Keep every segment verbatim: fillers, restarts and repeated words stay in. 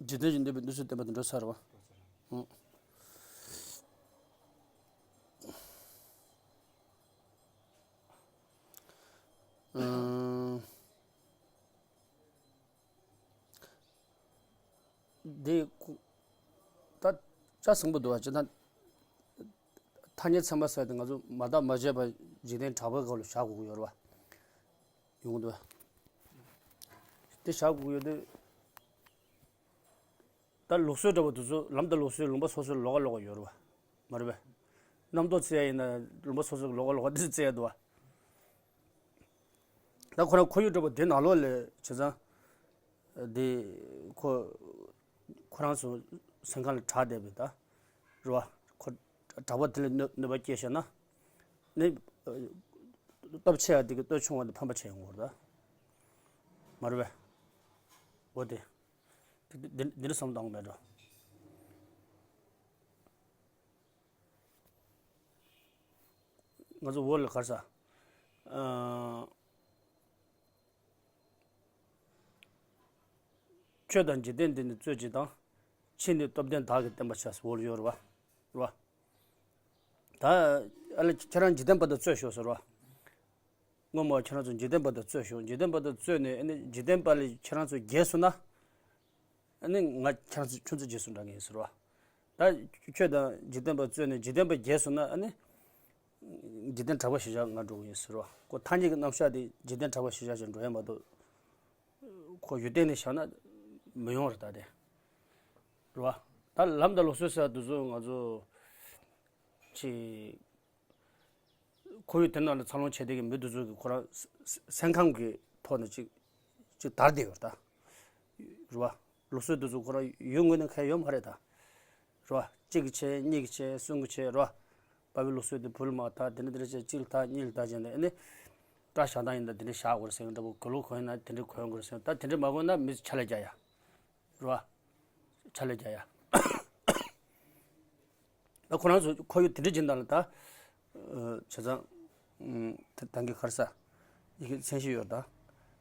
འཇིག་རྟེན་གྱི་གནོད་པའི་གནོད་འཚེ་བསྟན་པ་དེ་འགྲོ་ཚར་བ། ཨང་། ཨང་། འདི་ཁོ། ད་ཆ་ཚང་པོ་འདུག་བ་ཅི་ད། ཐ་སྙད་ཚད་མ་ཟེར་དེ་ང་ཚོ་མ་བརྟགས་མ་དཔྱད་པ་འཇིག་རྟེན་གྲགས་པའི་སྒང་ལ་བཞག་དགོས་ཀྱི་ཡོད་རེད་བ། ཡོང་གི་འདུག་བ། དེ་བཞག་དགོས་ཀྱི་ཡོད་དུས། ད་ལུགས་སྲོལ་འདྲ་པོ་དེ་ཚོ་ལམ་དང་ལུགས་སྲོལ་ལུང་པ་སོ་སོའི་ལོགས་ཀ་ལོགས་ཀ་ཡོད་རེད་བ། མ་རེད་པས། རྣམ་རྟོག་བཙལ་ཡ་ཡིན་ན་ལུང་པ་སོ་སོའི་ལོགས་ཀ་ལོགས་ཀ་དེ་བཙལ་ཡ་འདུག་བ། ད་ཁོ་རང་ཁོར་ཡུག་འདྲ་པོ་དེ་ནང་ལོགས་ལ་བྱས་ཙང་། དེ་ཁོ་ཁོ་རང་ཚོ་སེམས་ཁམས་ལ་གྲགས་བསྡད་པའི་ད་རེད་བ། ཁོ་གྲགས་པ་དེ་ལ་གནོད་གནོད་པ་སྐྱེལ་བཞག་ན། ནི་སྟོབས་ཆེ་བ་དེ་གི་སྟོབས་ཆུང་བ་དེ་ཕམ་པ་བྱེད་ཡོང་གི་རེད་ད། མ་རེད་པས། འོ་དེ། འདི་འདི་འདི་འདྲ་བསམ་བློ་གཏོང་གི་མེད་འགྲོ། ང་ཚོ་འོག་ལ་ག་རེ་ཟ། ཨ། ཆོས་དང་འཇིག་རྟེན་འདི་ནི་རྩོད་གཅིག་དང་། ཕྱིས་ནི་སྟོབས་ལྡན་བདག་གིས་བསྟན་པ་བྱ། འོག་ལ་ཡོད་རེད་བ། རེད་བ། ད་ཨ་ལེ་ཁྱེད་རང་འཇིག་རྟེན་པ་དང་རྩོད་ཤོག་ཟེར་བ། སྔོན་མ་ཁྱེད་རང་ཚོ་འཇིག་རྟེན་པ་དང་རྩོད་ཤོག་འཇིག་རྟེན་པ་དང་རྩོད་ནས་ཨ་ནི་འཇིག་རྟེན་པ་ལས་ཁྱེད་རང་ཚོ་རྒྱལ་སོང་ན། ཨ་ནི་ང་ཁྱེད་རང་ཚོ་ཁྱོད་ཚོ་རྗེས་སུ་འབྲང་གི་ཡིན་ཟེར་བ། ད་ཁྱོད་དང་འཇིག་རྟེན་པ་རྩོད་ནས་འཇིག་རྟེན་པ་རྒྱལ་སོང་ན་ཨ་ནི། འཇིག་རྟེན་གྲགས་པ་ཞེས་བྱ་ང་འགྲོ་གི་ཡིན་ཟེར་བ། ཁོ་ཐ་སྙད་ཀྱི་རྣམ་གཞག་དེ་འཇིག་རྟེན་གྲགས་པ་ཞེས་བྱ་ཞིག་འགྲོ་ཡ་མ་གཏོགས། ཁོ་ཡུལ་སྟེང་ནས་བཞག་ན་མི་ཡོང་རེད་ད་དེ། རེད་བ། ད་ལམ་དང་ལུགས་སྲོལ་ཟེར་བ་དེ་ཚོ་ང་ཚོ། ཅིག་ཁོར་ཡུག་དེ་ནང་ལ་འཚར་ལོངས་བྱེད་བསྡད་ཀྱི་མི་དེ་ཚོ་གི་ཁོ་རང་སེམས་ཁམས་ཀྱི་ཐོག་ནས་ཅིག་ཅིག་དར་བསྡད་ཡོད་ད། རེད་བ། ལུགས་སྲོལ་དེ་ཚོ་ཁོ་རང་ཡུལ་དངོས་ནས་གང་ཡང་ཡོད་མ་རེད་ད། རེད་བ། གཅིག་གིས་བྱས་གཉིས་ཀྱིས་བྱས་གསུམ་གྱིས་བྱས་རེད་བ། པ་ཕའི་ལུགས་སྲོལ་དེ་བུ་ལ་མ་བལྟ་དེ་འདྲ་དེ་འདྲ་བྱས་གཅིག་ལ་བལྟ་གཉིས་ལ་བལྟ་བྱས་ནས་ཨ་ནི། སྐྲ་བཞར་སྟངས་ཡིན་ད་དེ་འདྲ་བཞག་དགོས་རེད་ཟེར་གྱི་འདྲ་པོ་གོས་ལོག་གོན་ཡིན་ན་དེ་འདྲ་གོན་དགོས་རེད་ཟེར་ད་དེ་འདྲ་མ་གོན་ན་མི་ཚོས་ཕྱག་ལས་རྒྱག་ཡ། རེད་བ། ཕྱག་ལས་རྒྱག་ཡ། ད་ཁོ་རང་ཚོ་ཁོར་ཡུག་དེ་འདྲ་ཅིག་ནང་ལ་ད། བྱས་ཙང་། ད་ད་གིན་ག་རེ་ཟ། ཡི་གེ་མཚན་ཞིག་ཡོད་ད།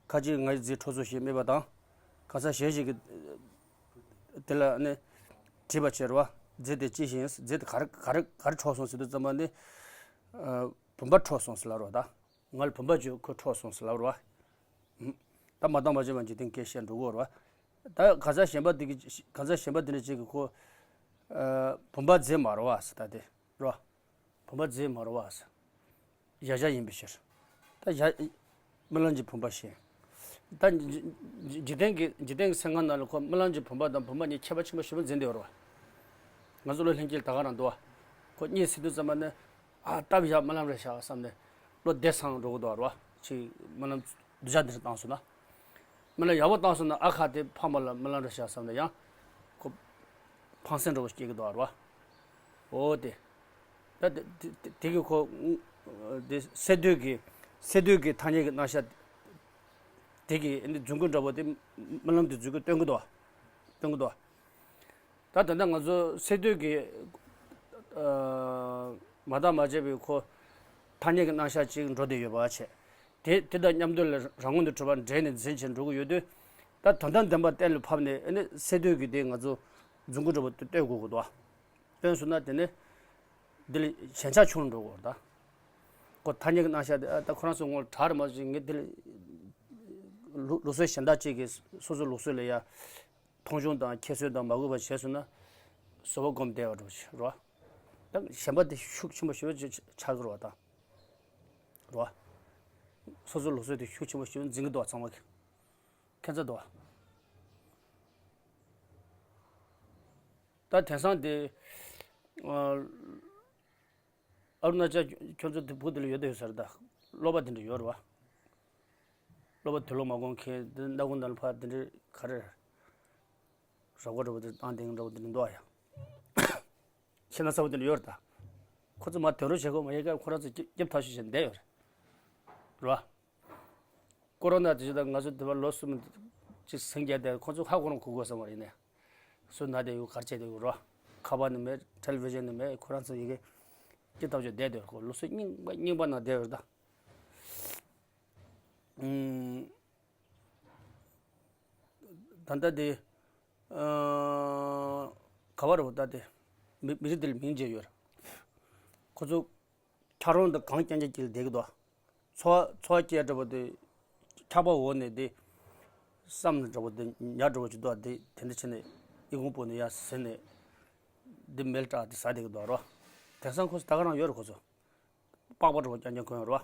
ཁ་ཅིག་ང་ཡི་རྫས་ཁྲོ་ཚོ་ཞེས་སྨྲས་པ་དང་། གང་ཟག་གཞན་ཞིག་གིས། དེ་ལ་ནི། དྲིས་པ་བྱས་རེད་བ། རྫས་དེ་ཅི་ཞིག་ཡིན། རྫས་དེ་ག་རེ་ག་རེ་ག་རེ་འཁྲོགས་སོང་ཟེར་དུས་ཙམ་པ་ནི། བུམ་པ་འཁྲོགས་སོང་ཟེར་ལབ་རེད་བ་ད། ང་ལ་བུམ་པ་བརྗོད་ཁོས་འཁྲོགས་སོང་ཟེར་ལབ་རེད་བ། ད་མ་བརྟགས་མ་དཔྱད་པ་འཇིག་རྟེན་སྐད་བཤད་འགྲོ་གི་ཡོད་རེད་བ། ད་གང་ཟག་གཞན་པ་འདི་གི་གང་ཟག་གཞན་པ་འདི་འདྲ་ཅིག་གིས་ཁོ། ཨ། བུམ་པ་རྫས་མ་རེད་བ་ཟེར་ད་དེ་རེད་བ། བུམ་པ་རྫས་མ་རེད་བ་ཟེར། གཞལ་བྱ་ཡིན་པའི་ཕྱིར། ད་གཞལ། རྨི་ལམ་གྱི་བུམ་པ་ཞེས། ད་འཇིག་འཇིག་རྟེན་གྱི་འཇིག་རྟེན་གྱི་སེམས་ཁམས་ནང་ལ་ཁོ་རྨི་ལམ་གྱི་བུམ་པ་དང་བུམ་པ་གཉིས་ཁྱད་པར་ཆེན་པོ་ཞེ་པོ་འཛིན་བསྡད་ཡོད་རེད་བ། ང་ཚོ་བློ་ལྷན་སྐྱེས་ད་ག་རང་འདུག་བ། ཁོ་གཉིད་སད་དུས་ཙམ་པ་ནི། ཨ། སྟབས་ཡག་རྨི་ལམ་རེད་ཤག་བསམ་ནས། བློ་བདེ་སང་འགྲོ་གི་འདུག་བ་རེད་བ། ཅིག་རྨི་ལམ་སྡུག་ཅག་འདི་འདྲ་བཏང་སོང་ན། རྨི་ལམ་ཡག་པོ་བཏང་སོང་ན་ཨ་ཁ་དེ་ཕངས་པ་ལ་རྨི་ལམ་རེད་ཤག་བསམ་ནས་ཡང་། ཁོ། ཕངས་སེམས་འདྲ་པོ་སྐྱེ་གི་འདུག་བ་རེད་བ། འོ་དེ། ད་དེ་དེ་དེ་གི་ཁོ། དེ་སད་དུས་ཀྱི། སད་དུས་ཀྱི་ཐ་སྙད་ཀྱི་རྣམ་གཞག་དེ་གི་ཨ་ནི་རྫུན་རྐུན་འདྲ་པོ་དེ་རྨི་ལམ་དུ་རྫུན་རྐུན་སྟོན་གི་འདུག་བ། སྟོན་གི་འདུག་བ། ད་ད་ལྟ་ང་ཚོ་སད་དུས་ཀྱི། ཨ། མ་བརྟགས་མ་དཔྱད་པའི་ཁོ། ཐ་སྙད་ཀྱི་རྣམ་གཞག་ཅིག་འགྲོ་བསྡད་ཡོད་པ་བྱས། དེ་དེ་དང་མཉམ་དུ་ལ་རང་ངོས་ནས་གྲུབ་པ་འདྲེས་ནས་འཛིན་བྱས་འགྲོ་གི་ཡོད་དུས། ད་དོན་དམ་བདེན་པ་གཏན་ལ་ཕབ་ནས་ཨ་ནི་སད་དུས་ཀྱི་དེ་ང་ཚོ་རྫུན་རྐུན་འདྲ་པོ་དེ་སྟོན་དགོས་ཀྱི་འདུག་བ། སྟོན་སོང་ན་དེ་ནི། འདི་ལ་ཞེན་ཆགས་ཆུང་འགྲོ་གི་ཡོད་རེད་ད། ཁོ་ཐ་སྙད་ཀྱི་རྣམ་གཞག་དེ་ཨ་ད་ཁོ་རང་ཚོ་ངོ་དྲག་རེད་མ་གཏོགས་ངས་འདི་ལ། ལུགས་ལུགས་སྲོལ་གཞན་དག་ཅིག་གིས་སོ་སོའི་ལུགས་སྲོལ་ལ་ཡ། མཐོང་ཆུང་དང་ཁྱད་གསོད་དང་མ་གུས་པ་བྱས་སོང་ན། བཟོད་པ་སྒོམ་བསྡད་པ་འགྲོ་ཞིག་རེད་བ། ད་ཞེན་པ་དེ་ཤུགས་ཆེན་པོ་ཞེ་པོ་ཅིག་ཆགས་ཀྱི་རེད་བ་ད། རེད་བ། སོ་སོའི་ལུགས་སྲོལ་དེ་ཤུགས་ཆེན་པོ་ཞེ་པོ་འཛིན་གྱི་འདུག་བ་ཚང་མ་གིས། ཁྱད་མཚར་འདུག་བ། ད་དེང་སང་དེ། ཨ། ཨ་རུ་ན་ཅལ་ཁྱོད་ཚོ་དེ་བུ་དེ་ལ་ཡོད་དོ་ཡོད་ས་རེད་ད། གློ་བ་དེ་འདྲ་ཡོད་རེད་བ། གློ་བ་དུག་ལོག་མ་གོན་མཁན་དེ་སྣ་ཁུང་ནང་ལ་ཕར་དེ་འདྲ་ག་རེ། རོགས་པ་འདྲ་པོ་དེ་བཏང་དེ་འདྲ་པོ་དེ་འདྲ་འདུག་ཨ་ཡ། ཤེས་ན་ཚ་པོ་དེ་འདྲ་ཡོད་རེད་ད། ཁོ་ཚོ་མ་དོན་རུ་བྱེད་དགོས་མ་ཡ་ག་ཁོ་རང་ཚོ་སྐྱིབ་སྐྱིབ་ཐག་ཆོད་བྱས་བསྡད་ཡོད་རེད། རེད་བ། ཀོ་རོ་ན་དེ་ཚོ་ད་ང་ཚོ་དེ་བར་ལོ་གསུམ་ཅིག་སངས་རྒྱས་དེ་ཁོ་ཚོ་ཧ་གོ་རང་གོ་དགོས་བསམ་པ་ཡིན་ནས། སུ་ན་དེ་ཡོད་གར་བྱས་དེ་ཡོད་རོ། ཁ་པར་ནི་མེད། ཊེ་ལི་ཝི་ཤན་ནི་མེད། ཁོ་རང་ཚོ་ཡི་གེ་སྐྱིད་ཐག་ཆོད་བསྡད་དེ་ཁོ་ལོ་སུ་རྙིང་པ་རྙིང་པ་ན་བསྡད་ཡོད་ད། ཨུམ། ད་ལྟ་དེ། ག་བ་རེད་པ་ད་དེ། མི་མི་རིགས་དེ་ལ་མིང་བརྗེ་ཡོད་རེད། ཁོ་ཚོ་འཁྱགས་རོམ་དང་གངས་རྐྱང་རྐྱང་དཀྱིལ་ལ་བསྡད་ཀྱི་འདུག་འཚོ་བ་འཚོ་བ་སྐྱེལ་འདྲ་པོ་དེ། འཁྱགས་པ་འོག་ནས་དེ། བསམ་ནས་འདྲ་པོ་དེ་ཉ་འདྲ་པོ་ཅིག་འདུག་དེ་དེ་འདྲ་བྱས་ནས་ཨི་ཁུང་སྤོས་ནས་ཡར་ཟིན་ནས། འདི་མེ་ལ་སྲེག་དེ་ཟ་བསྡད་ཀྱི་འདུག་རོ། དེང་སང་ཁོ་ཚོ་ད་ག་རང་ཡོད་རེད་ཁོ་ཚོ། པགས་པ་འདྲ་པོ་རྐྱང་རྐྱང་གོན་ཡོད་རོ།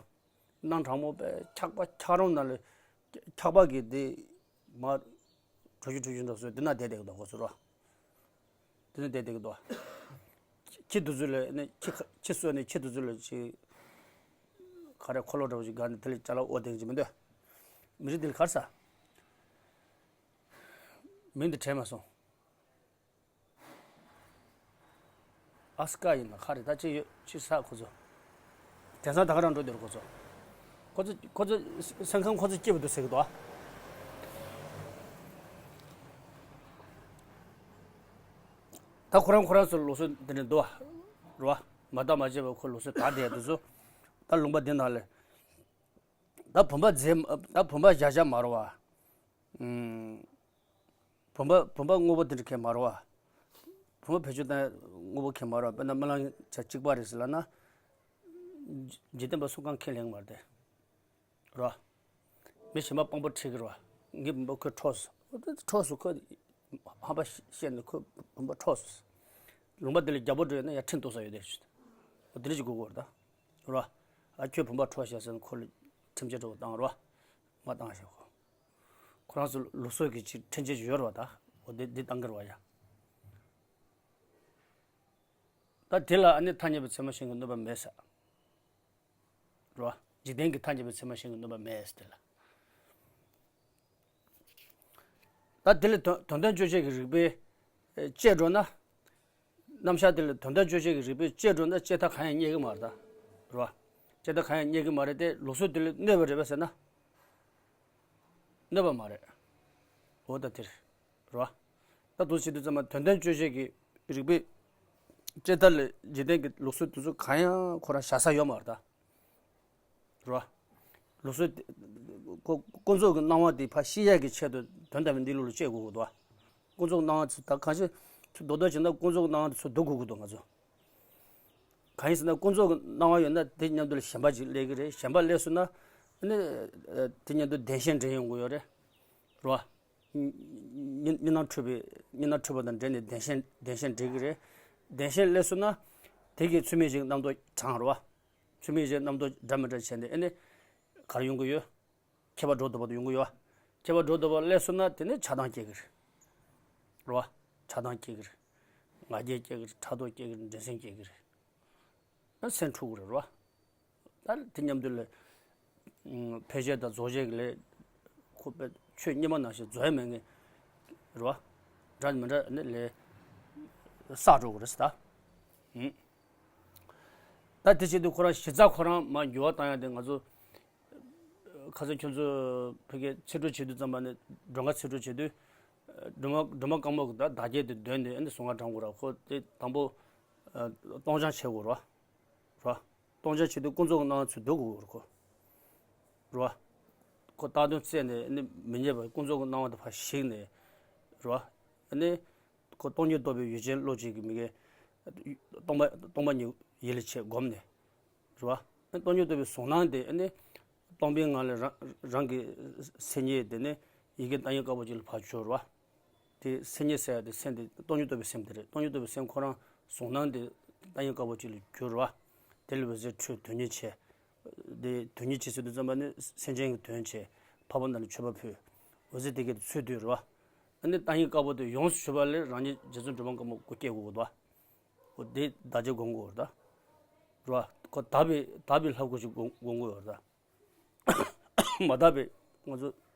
གནམ་གྲང་མོ་པས་འཁྱགས་པ་འཁྱགས་རོམ་ནང་ལ། འཁྱགས་པ་གི་དེ། མར། གྲུ་བཞི་གྲུ་བཞི་འདྲ་བཟོས་དེ་ན་བསྡད་བསྡད་ཀྱི་འདུག་ཁོ་ཚོ་རོ། དེ་ནས་བསྡད་བསྡད་ཀྱི་འདུག་ཁྱི་དེ་ཚོ་ལ་ནི་ཁྱི་ཁ་ཁྱི་གསོས་ནས་ཁྱི་དེ་ཚོ་ལ་ཅིག་ག་རེ་འཁོར་ལོ་འདྲ་པོ་ཞིག་བསྒར་ནས་དེ་ལ་ཅ་ལག་འོ་དེ་ཅིག་མི་འདུག་མི་རིགས་དེ་ལ་ག་རེ་ཟེར། མིང་དེ་དྲན་མ་སོང་། ཨ་སི་ཀ་ཡིན་ན་ག་རེ་ད་ཅིག་ཡོད་ཅིག་ཟེར་ཁོ་ཚོ། དེང་སང་ད་ག་རང་འགྲོ་འདུག་ཁོ་ཚོ། ཁོ་ཚོ་ཁོ་ཚོ་སེམས་ཁམས་ཁོ་ཚོ་སྐྱིད་པོ་འདུག་ཟེར་གྱི་འདུག་ད་ཁོ་རང་ཁོ་རང་ཚོ་ལུགས་སྲོལ་འདི་འདྲ་འདུག་རོ། མ་བརྟགས་མ་དཔྱད་པ་ཁོ་ལུགས་སྲོལ་དར་བསྡད་འདུག་ཚོ། ད་ལུང་པ་འདི་ནང་ལ། ད་བུམ་པ་མཛེས་ད་བུམ་པ་བཞག་བཞག་མ་རོ་བ། ཨུམ། བུམ་པ་བུམ་པ་དངོས་པོ་དེ་འདྲ་གས་མ་རོ་བ། བུམ་པ་བེད་སྤྱོད་བཏང་དངོས་པོ་གས་མ་རོ་བ། དཔེར་ན་སྨོན་ལམ་བྱ་གཅིག་པ་རེད་ཟེར་ལབ་ན། འཇིག་རྟེན་པ་སུ་གང་ཁས་ལེན་མ་རེད་དེ། རོ། མི་གཞན་པ་དཔང་པོ་ཁྲིད་ཀྱི་རོ། ངའི་བུམ་པ་ཁོས་འཕྲོགས་སོང་། འཕྲོགས་སོང་ཁོས། ཧམ་པ་བཤད་ནས་ཁོས་བུམ་པ་འཕྲོགས་སོང་། ལུང་པ་འདི་ལ་རྒྱལ་པོ་འགྲོ་ཡོད་ན་ཡར་ཁྲིམས་གཏུགས་ས་ཡོད་དེ་ཞུ། འོ་དེ་འདྲ་ཞིག་དགོས་ཀྱི་རེད་ད། རོ། ཨ་ཁྱོད་བུམ་པ་འཕྲོགས་ཤག་ཟེར་ན་ཁོ་ལ་ཁྲིམས་ཆད་འདྲ་པོ་བཏང་རོ། མ་བཏང་ཤག་ཁོ། ཁོ་རང་ཚོ་ལུགས་སྲོལ་གྱི་ཅིག་ཁྲིམས་ཆད་ཅིག་ཡོད་རེད་བ་ད། འོ་དེ་འདི་བཏང་གི་རེད་བ་ཡ། ད་དེ་ལ་ཨ་ནི་ཐ་སྙད་པའི་ཚད་མ་གཞན་གྱིས་གནོད་པ་མེད་ཟེར། རོ། འཇིག་རྟེན་གྱི་ཐ་སྙད་པའི་ཚད་མ་གཞན་གྱིས་གནོད་པ་མེད་ཟེར་དེ་ལ། ད་དེ་ལ་དོན་དོན་དམ་དཔྱོད་བྱེད་ཀྱི་རིགས་པས་དཔྱད་འགྲོ་ན། རྣམ་གཞག་དེ་ལ་དོན་དམ་དཔྱོད་བྱེད་ཀྱི་རིགས་པས་དཔྱད་འགྲོ་ན་དཔྱད་མཐའ་གང་ཡང་རྙེད་ཀྱི་མ་རེད་ད། རོ། དཔྱད་མཐའ་གང་ཡང་རྙེད་ཀྱི་མ་རེད་དེ་ལུགས་སྲོལ་དེ་ལ་གནོད་པ་རེད་པས་ཟེར་ན། གནོད་པ་མ་རེད། འོ་ད་དེ་རེད། རོ། ད་དུ་བྱེད་དུས་ཙམ་པ་དོན་དམ་དཔྱོད་བྱེད་ཀྱི་རིགས་པས་དཔྱད་མཐའ་ལ་འཇིག་རྟེན་གྱི་ལུགས་སྲོལ་དེ་ཚོ་གང་ཡང་ཁོ་རང་བཞག་ས་ཡོད་མ་རེད་ད། རོ། ལུགས་སྲོལ་དེ་ཀུན་ཀུན་རྫོབ་ཀྱི་སྣང་བ་དེ་ཕར་ཤེས་ཡག་གི་ཆེད་དུ་དོན་དམ་པའི་གནས་ལུགས་ལ་དཔྱད་དགོས་ཀྱི་འདུག་ཀུན་རྫོབ་ཀྱི་སྣང་བ་ཚོ་ད་གང་ཞིག་ཚུར་རྡོག་རྡོག་བྱས་ན་ཀུན་རྫོབ་ཀྱི་སྣང་བ་དེ་ཚུར་བསྡུ་དགོས་ཀྱི་འདུག་ང་ཚོ། གང་ཡིན་ཟེར་ན་ཀུན་རྫོབ་ཀྱི་སྣང་བ་ཡོད་ན་དེ་མཉམ་དུ་ལ་ཞེན་པ་ཅིག་སླེབས་ཀྱི་རེད། ཞེན་པ་སླེབས་སོང་ན་ཨ་ནི་དེ་མཉམ་དུ་བདེན་ཞེན་འདྲེས་ཡོང་གི་ཡོད་རེད། རོ། གཉིས་གཉིས་སྣང་འཁྲུལ་པའི་གཉིས་སྣང་འཁྲུལ་པ་དང་འདྲེས་ནས་བདེན་ཞེན་བདེན་ཞེན་འདྲེས་ཀྱི་རེད། བདེན་ཞེན་སླེབས་སོང་ན་དེ་གིས་ཚུལ་མིན་ཞིག་རྣམ་རྟོག་དྲངས་རོ། ཚུལ་མིན་ཞིག་རྣམ་རྟོག་འདྲ་མི་འདྲ་བྱས་ནས་ཨ་ནི་ག་རེ་ཡོང་གི་ཡོད། ཁྱད་པར་འགྲོ་ལྡོག་པ་དེ་ཡོང་གི་ཡོད། ཁྱད་པར་འགྲོ་ལྡོག་པ་སླེབས་སོང་ན་དེ་ནི་ཆགས་སྡང་སྐྱེ་གི་རེད། རེད་བ། ཆགས་སྡང་སྐྱེ་གི་རེད། ང་རྒྱལ་སྐྱེ་གི་རེད། ཕྲག་དོག་སྐྱེ་གི་རེད། འགྲན་སེམས་སྐྱེ་གི་རེད། ཨ་སེམས་འཁྲུག་གི་རེད་རེད་བ། ད་དེ་མཉམ་དུ་ལ། ཨུམ། འཕེལ་བྱེད་དང་རྫོགས་བྱེད་ཀྱི་ལས། ཁོ་པའི་ཆོས་ཉི་མ་ནང་བཞིན་རྫོགས་ཡ་མེད་ངེས། རེད་བ། འདྲ་མི་འདྲ་ནི་ལས། བསགས་འགྲོ་གི་རེད་ཟེར་ད། ཨུམ། ད་དེ་བྱེད་དུས་ཁོ་རང་གཞི་རྩ་ཁོ་རང་མར་འགྱུར་བ་བཏང་ཡ་དེ་ང་ཚོ། ཁ་སང་ཁྱོད་ཚོ་ཕ་གིར་ཚེ་སྒྲུབ་བྱེད་དུས་ཙམ་པ་ནས་མགྲོན་ཁང་ཚེ་སྒྲུབ་བྱེད་དུས། སྒྲོལ་མ་སྒྲོལ་མ་དཀར་མོ་གི་ད་བདག་བསྐྱེད་དེ་འདོན་ནས་ཨ་ནི་གཟུངས་སྔགས་བགྲང་དགོས་ར། ཁོ་དེ་དང་པོ། སྟོང་སྦྱང་བྱེད་དགོས་ར། ར། སྟོང་སྦྱང་བྱེད་དུས་ཀུན་རྫོབ་ཀྱི་སྣང་བ་ཚུར་བསྡུ་དགོས་ར་ཁོ། ར། ཁོ་བཏགས་དོན་བཙལ་ནས་ཨ་ནི་མི་རྙེད་པར་ཀུན་རྫོབ་ཀྱི་སྣང་བ་དེ་ཕར་ཞིག་ནས། ར། ཨ་ནི། ཁོ་སྟོང་ཉིད་རྟོགས་པའི་ཡུལ་ཅན་བློ་གཅིག་གི་མི་དགེ། སྟོང་པ་སྟོང་པ་ཉིད་ཡིད་ལ་བྱེད་བསྒོམས་ནས། རེད་བ། སྟོང་ཉིད་རྟོགས་པའི་གཟུང་སྣང་དེ་ནི། སྟོང་པའི་ངང་ལས་རང་རང་གི་སེམས་ཉིད་དེ་ནི་ཡི་གེ་རྟགས་ངན་དཀར་པོ་ཅིག་ལ་ཕར་གྱུར་བ། དེ་སེམས་ཉིད་ཟེར་ཡ་དེ་སེམས་དེ་སྟོང་ཉིད་རྟོགས་པའི་སེམས་དེ་རེད། སྟོང་ཉིད་རྟོགས་པའི་སེམས་ཁོ་རང་གཟུང་སྣང་དེ་རྟགས་ངན་དཀར་པོ་ཅིག་ལ་གྱུར་བ། དེ་ལ་འོད་གསལ་འཕྲོས་དོན་གཉིས་བྱས། དེ་དོན་གཉིས་བྱས་ཟེར་དུས་ཙམ་པ་ནི་སེམས་ཅན་གྱི་དོན་བྱས། འཕགས་པ་རྣམས་ལ་མཆོད་པ་ཕུལ། འོད་གསལ་དེ་སྐད་དུ་ཚུར་བསྡུས་རེད་བ། ཨ་ནི་རྟགས་ངན་དཀར་པོ་དེ་ཡོངས་སུ་གྱུར་པ་ལས་རང་ཉིད་རྗེ་བཙུན་སྒྲོལ་མ་དཀར་མོ་སྐུ་སྐྱེ་དགོས་ཀྱི་འདུག་འོ་དེ་བདག་བསྐྱེད་སྒོམ་དགོས་རེད་ད། རེད་བ། ཁོ་དག་པའི་དག་པའི་ལྷ་སྐུ་ཞིག་སྒོམ་སྒོམ་དགོས་རེད་ད། མ་དག་པའི་ང་ཚོ་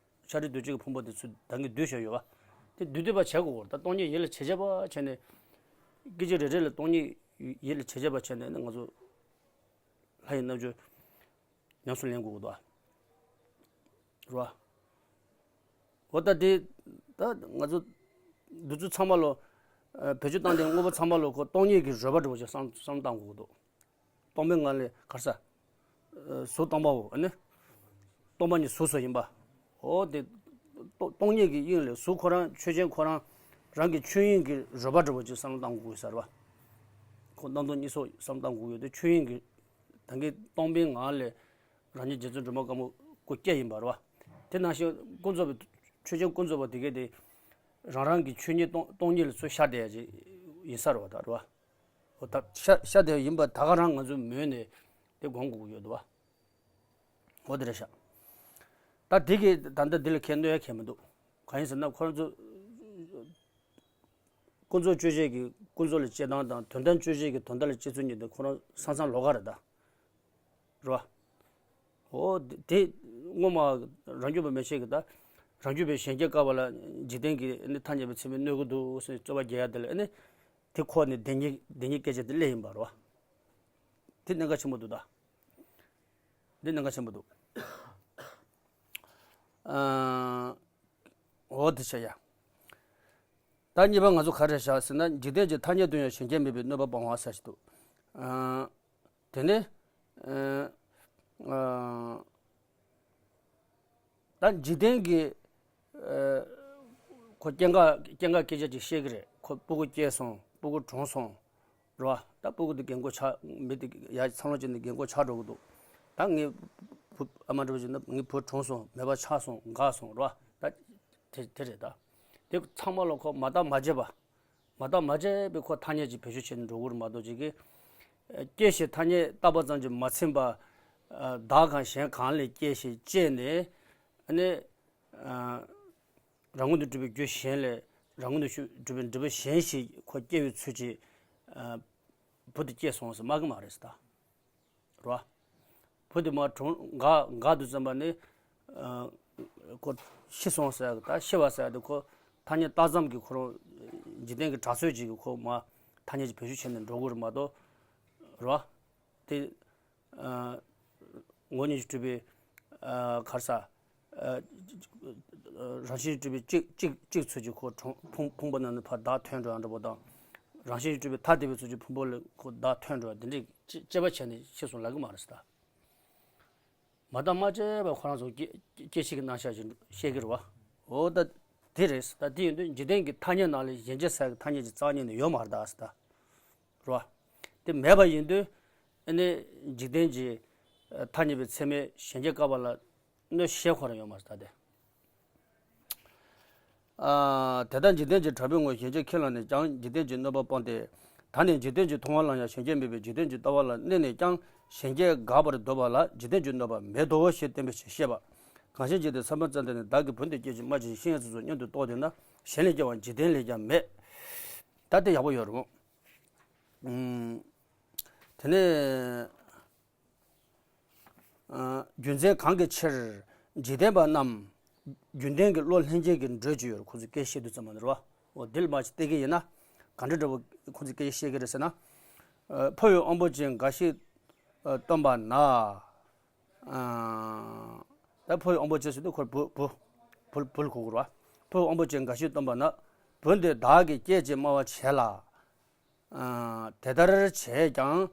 ཤཱ་རིའི་གདུལ་བྱའི་ཕུང་པོ་དེ་ཚུར་བདག་གིས་བསྡུས་བཞག་ཡོད་བ། དེ་བསྡུས་བསྡུས་པ་བྱེད་དགོས་རེད་ད། སྟོང་ཉིད་ཡིད་ལ་བྱེད་བྱེད་པ་བྱས་ནས། སྐད་ཅིག་རེ་རེ་ལ་སྟོང་ཉིད་ཡིད་ལ་བྱེད་བྱེད་པ་བྱས་ནས་ང་ཚོ་ལྷ་ཡི་རྣལ་འབྱོར། ཉམས་སུ་ལེན་དགོས་ཀྱི་འདུག་ཨ། རེད་བ། འོ་ད་དེ། ད་ང་ཚོ་འདི་ཚོ་ཚང་མ་ལོ། ཨ། བེད་སྤྱོད་བཏང་དེ་དངོས་པོ་ཚང་མ་ལོ་ཁོ་སྟོང་ཉིད་ཀྱི་རོལ་པ་འདྲ་པོ་ཞིག་བསམ་བསམ་བཏང་དགོས་ཀྱི་འདུག་སྟོང་པའི་ངང་ལས་གར་ས། ཨ། གཟུགས་སྟོང་པའོ་ཨ་ནི། སྟོང་པ་ཉིད་གཟུགས་སུ་ཡིན་པ། འོ་དེ། སྟོང་སྟོང་ཉིད་ཀྱི་དབྱིངས་ལས་གཟུགས་ཁོ་རང་ཆོས་ཅན་ཁོ་རང་། རང་གི་ཆོས་དབྱིངས་ཀྱི་རོལ་པ་འདྲ་པོ་ཅིག་བསམ་བློ་བཏང་དགོས་ཀྱི་ཡོད་ས་རེད་བ། ཁོ་རྣམ་རྟོག་གཉིས་སོགས་བསམ་བློ་བཏང་དགོས་ཀྱི་ཡོད་དུས། ཆོས་དབྱིངས་ཀྱི་ད་གིན་སྟོང་པའི་ངང་ལས་རང་ཉིད་རྗེ་བཙུན་སྒྲོལ་མ་དཀར་མོ་སྐུ་སྐྱེ་ཡིན་པ་རེད་བ། དེ་ནང་བཞིན་ཀུན་རྫོབ་པའི་ཆོས་ཅན་ཀུན་རྫོབ་པ་དེ་གས་དེ་རང་རང་གི་ཆོས་ཉིད་སྟོང་སྟོང་ཉིད་ལ་ཚུར་ཤར་བསྡད་ཡ་ཅིག་ཡིན་ས་རེད་བ། ད་རེད་བ། འོ་ད་ཤར་ཤར་བསྡད་ཡ་ཡིན་པ་ད་ག་རང་ང་ཚོའི་མོས་ནས་དེ་སྒོམ་དགོས་ཀྱི་ཡོད་འདུག་བ། འོ་དེ་རེད་ཤག་ད་དེ་གིས་ད་ལྟ་འདི་ལ་ཁས་གནོད་ཡ་གང་ཡང་མི་འདུག་གང་ཡིན་ཟེར་ན་ཁོ་རང་ཚོ་ཀུན་རྫོབ་དཔྱོད་བྱེད་ཀྱི་ཀུན་རྫོབ་ལ་དཔྱད་སྟངས་དང་དོན་དམ་དཔྱོད་བྱེད་ཀྱི་དོན་དམ་ལ་དཔྱད་ཚུལ་གཉིས་དེ་ཁོ་རང་ས་མཚམས་ལོགས་ཀ་རེད་ད། རེད་བ། འོ་དེ་དེ་སྔོན་མ་རང་རྒྱུད་པ་མན་ཆད་ཀྱིས་ད་རང་རྒྱུད་པའི་གཞན་སྐྱེ་བཀག་པ་ལ་འཇིག་རྟེན་གྱི་ནི་ཐ་སྙད་པའི་ཚད་མས་གནོད་ཀྱི་འདུག་ཟེར་རྩོད་པ་རྒྱག་ཡ་དེ་ལ་ནི་དེ་ཁོ་ནི་བདེན་གཉིས་བདེན་གཉིས་སྐད་ཆ་དེ་སླེབས་ཡིན་པ་རེད་བ། དེ་གནད་འགག་ཆེན་པོ་འདུག་ད། འདི་གནད་འགག་ཆེན་པོ་འདུག་ཨ། འོ་དེ་བྱས་ཡ། ད་གཉིས་པ་ང་ཚོ་ག་རེ་བཞག་ཟེར་ན། འཇིག་རྟེན་གྱི་ཐ་སྙད་དུ་ཡང་གཞན་སྐྱེ་མེད་པའི་གནོད་པ་སྤང་བ་ཟེར་ཞིག་འདུག་ཨ། དེ་ནས་ཨ། ཨ། ད་འཇིག་རྟེན་གྱི་ཨ། ཁོ་སྐྱེ་འགག་སྐྱེ་འགག་སྐད་ཆ་ཅིག་བཤད་ཀྱི་རེད། ཁོ་སྤུ་གུ་སྐྱེས་སོང་། སྤུ་གུ་གྲོངས་སོང་། རེད་བ། ད་སྤུ་གུ་དེ་རྒན་གོག་ཆགས། མི་དེ་ཡར་འཚར་ལོངས་བྱས་ནས་རྒན་གོག་ཆགས་འགྲོ་གི་འདུག་ད་ངའི་བུ་ཨ་མ་འདྲ་བོ་ཞིག་ན་ངའི་བུ་གྲོངས་སོང་། མེད་པ་ཆགས་སོང་། འགག་སོང་། རེད་བ། ད་དེ་དེ་རེད། ད་དེ་ཚང་མ་ལ་ཁོ་མ་བརྟགས་མ་དཔྱད་པ། མ་བརྟགས་མ་དཔྱད་པའི་ཁོ་ཐ་སྙད་ཅིག་བེད་སྤྱོད་བྱས་ནས་འགྲོ་གི་རེད་མ་གཏོགས། ཅིག་གིས་སྐྱེ་ཞེས་ཐ་སྙད་བཏགས་པ་ཙམ་གྱིས་མ་ཚིམ་པ། བདག་གང་གཞན་གང་ལས་སྐྱེ་ཞེས་དཔྱད་ནས། ཨ་ནི། རང་ངོས་ནས་གྲུབ་པའི་རྒྱུ་གཞན་ལས་རང་ངོས་ནས་གྲུབ་པའི་འབྲས་བུ་གཞན་ཞིག་ཁོ་སྐྱེ་བའི་ཚུལ་གྱིས། ཨ། བུ་དེ་སྐྱེས་སོང་ཟེར་སྨྲ་གི་མ་རེད་ཟེར་ད། རེད་བ། བུ་དེ་མར་གྲོངས་འགག་འགག་དུས་ཙམ་པ་ནས། ཨ། ཁོ་ཤི་སོང་ཟེར་ཡ་གི། ད་ཤི་བ་ཟེར་ཡ་དེ་ཁོ་ཐ་སྙད་བཏགས་ཙམ་གྱིས་ཁོ་རང་འཇིག་རྟེན་གྱི་གྲགས་ཚོད་ཅིག་གིས་ཁོ་མར་ཐ་སྙད་ཅིག་བེད་སྤྱོད་བྱས་ནས་འགྲོ་གི་རེད་མ་གཏོགས། རེད་བ། དེ། ཨ། ངོ་བོ་ཉིད་ཀྱིས་གྲུབ་པའི། ཨ། ག་རེ་ཟ། ཨ། རང་བཞིན་གྱིས་གྲུབ་པའི་གཅིག་གཅིག་གཅིག་ཚུལ་གྱིས་ཁོ་གྲོང་ཕུང་ཕུང་པོ་རྣམས་ནི་ཕར་བདག་ཐོན་འགྲོ་ཡ་འདྲ་པོ་དང་། རང་བཞིན་གྱིས་གྲུབ་པའི་ཐ་དད་པའི་ཚུལ་གྱིས་ཕུང་པོ་ལས་ཁོ་བདག་ཐོན་འགྲོ་ཡ་དེ་འདྲའི་དཔྱད་པ་བྱས་ནས་ཤེས་སོང་ལབ་གི་མ་རེད་ཟེར་ད། མ་བརྟགས་མ་དཔྱད་པ་ཁོ་རང་ཚོ་སྐྱེ་སྐྱེ་འཆི་གི་རྣམ་གཞག་ཅིག་བཤད་ཀྱི་རེད་བ། འོ་ད་དེ་རེད། ད་དེ་ཡིན་དུས་འཇིག་རྟེན་གྱི་ཐ་སྙད་ནང་ལ་གཞན་སྐྱེ་ཟེར་གྱི་ཐ་སྙད་ཅིག་རྩ་བ་ཉིད་ནས་ཡོད་མ་རེད་ད་ཟེར་ད། རེད་བ། དེ་མེད་པ་ཡིན་དུས། ཨ་ནི་འཇིག་རྟེན་གྱི་ཐ་སྙད་པའི་ཚད་མས་གཞན་སྐྱེ་བཀག་པ་ལ་གནོད་བྱེད་ཁོ་རང་ཡོད་མ་རེད་ད་དེ། ཨ། དེ་ལྟར་འཇིག་རྟེན་གྱི་གྲགས་པའི་ངོར་གཞན་སྐྱེ་ཁས་བླངས་ནས་ཀྱང་འཇིག་རྟེན་གྱི་གནོད་པ་སྤངས་ཏེ། ད་ནི་འཇིག་རྟེན་གྱི་མཐོང་བ་ལ་ཡང་གཞན་སྐྱེ་མེད་པའི་འཇིག་རྟེན་གྱི་ལྟ་བ་ལ་གནས་ནས་ཀྱང་གཞན་སྐྱེ་འགག་པར་འདོད་པ་ལ་འཇིག་རྟེན་གྱི་གནོད་པ་མེད་དོ་ཞེས་བསྟན་པའི་ཕྱིར་བཤད་པ། གང་ཞིག་འཇིག་རྟེན་ས་བོན་ཙམ་དུ་ནི་བདག་གི་བུ་འདི་སྐྱེད་ཅིག་སྨྲ་ཅིང་ཤིང་ཡང་ཚིག་སོགས་སྙམ་དུ་རྟོག་དེས་ན། གཞན་ལས་སྐྱེ་བ་འཇིག་རྟེན་ལས་ཀྱང་མེད། ད་དེ་ཡག་པོ་ཡོད་རེད་མོ། ཨུམ། དེ་ནས། ཨ། རྒྱུ་མཚན་གང་གི་ཕྱིར། འཇིག་རྟེན་པ་རྣམས་རྒྱུན་ལྡན་གྱི་བློ་ལྷན་སྐྱེས་ཀྱི་འགྲོས་ཅིག་ཡོད་རེད། ཁོ་ཚོས་སྐད་བཤད་དུས་ཙམ་པ་ནས་རེད་བ། འོ་འདི་ལ་མར་ཅིག་བལྟས་ཀྱི་ཡིན་ན། ག་འདྲ་འདྲ་བོ་ཁོ་ཚོས་སྐད་བཤད་ཀྱི་རེད་ཟེར་ན། ཨ། ཕོ་ཡི་དབང་པོ་ཅན་འགའ་ཞིག་ཨ། སྟོན་པ་ན། ཨ། ད་ཕོ་ཡི་དབང་པོ་ཅན་ཟེར་དུས་ཁོ་བུ་བུ་བུ་བུ་ལ་གོ་དགོས་རེད་བ། ཕོ་ཡི་དབང་པོ་ཅན་འགའ་ཞིག་སྟོན་པ་ན། བུ་འདི་བདག་གིས་སྐྱེད་ཅེས་སྨྲ་བར་བྱེད་ལ། ཨ། དེ་ལྟར་བྱས་ཀྱང་།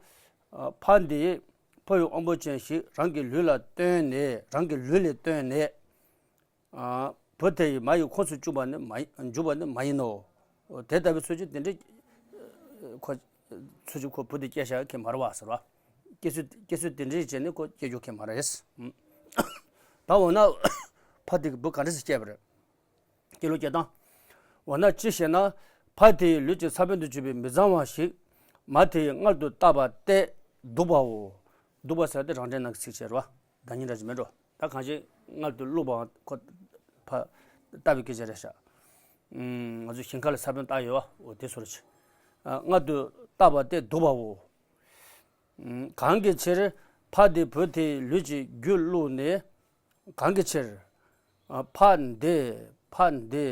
ཨ། ཕ་འདིས་ཕོ་ཡི་དབང་པོ་ཅན་ཞིག་རང་གི་ལུས་ལ་བཏོན་ནས། རང་གི་ལུས་ལས་བཏོན་ནས། ཨ། བུ་དེ་ཡི་མ་ཡི་ཁོངས་སུ་བཅུག་པ་ནི་མ་ཡི་འཇུག་པ་ནི་མ་ཡིན་ནོ། དེ་ལྟ་བུའི་ཚུལ་གྱིས་དེ་འདྲའི་ཁོ་ཚུལ་གྱིས་ཁོ་བུ་དེ་སྐྱེ་བཞག་གི་མ་རེད་བ་ཟེར་བ། སྐྱེ་ཚུལ་སྐྱེ་ཚུལ་དེ་འདྲའི་བྱས་ནས་ཁོ་སྐྱེ་རྒྱུ་གི་མ་རེད། ད་འོ་ན་ཕ་དེ་གི་བུ་ག་འདྲ་ཞིག་སྐྱེས་པ་རེད། སྐྱེ་ལོ་སྐྱེ་སྟངས། འོ་ན་ཅི་ཞེ་ན། ཕ་དེའི་ལུས་ཀྱི་ས་བོན་དུ་གྱུར་པའི་མི་གཙང་བ་ཞིག་མ་དེས་མངལ་དུ་བཏབ་པ་སྟེ་འདུག་པའོ། འདུག་པ་ཟེར་དེ་རང་འགྲེལ་ནང་གི་ཚིག་བྱས་རེད་བ། བདག་ཉིད་འདྲ་ཞིག་མེད་འགྲོ། ད་གང་ཞིག་མངལ་དུ་བླུགས་པའང་ཁོ་ཕ་བཏབ་པའི་སྐད་ཆ་རེད་ཤག་ང་ཚོ་ཞིང་ཁ་ལ་ས་བོན་བཏབ་ཡོད་བ། འོ་དེ་བཟོ་འདྲ་ཞིག་མངལ་དུ་བཏབ་པ་སྟེ་འདུག་པའོ། གང་གི་ཕྱིར་ཕ་དེས་བུ་དེའི་ལུས་ཀྱི་རྒྱུད་བླུགས་ནས། གང་གི་ཕྱིར། ཕ་འདི་ཕ་འདི།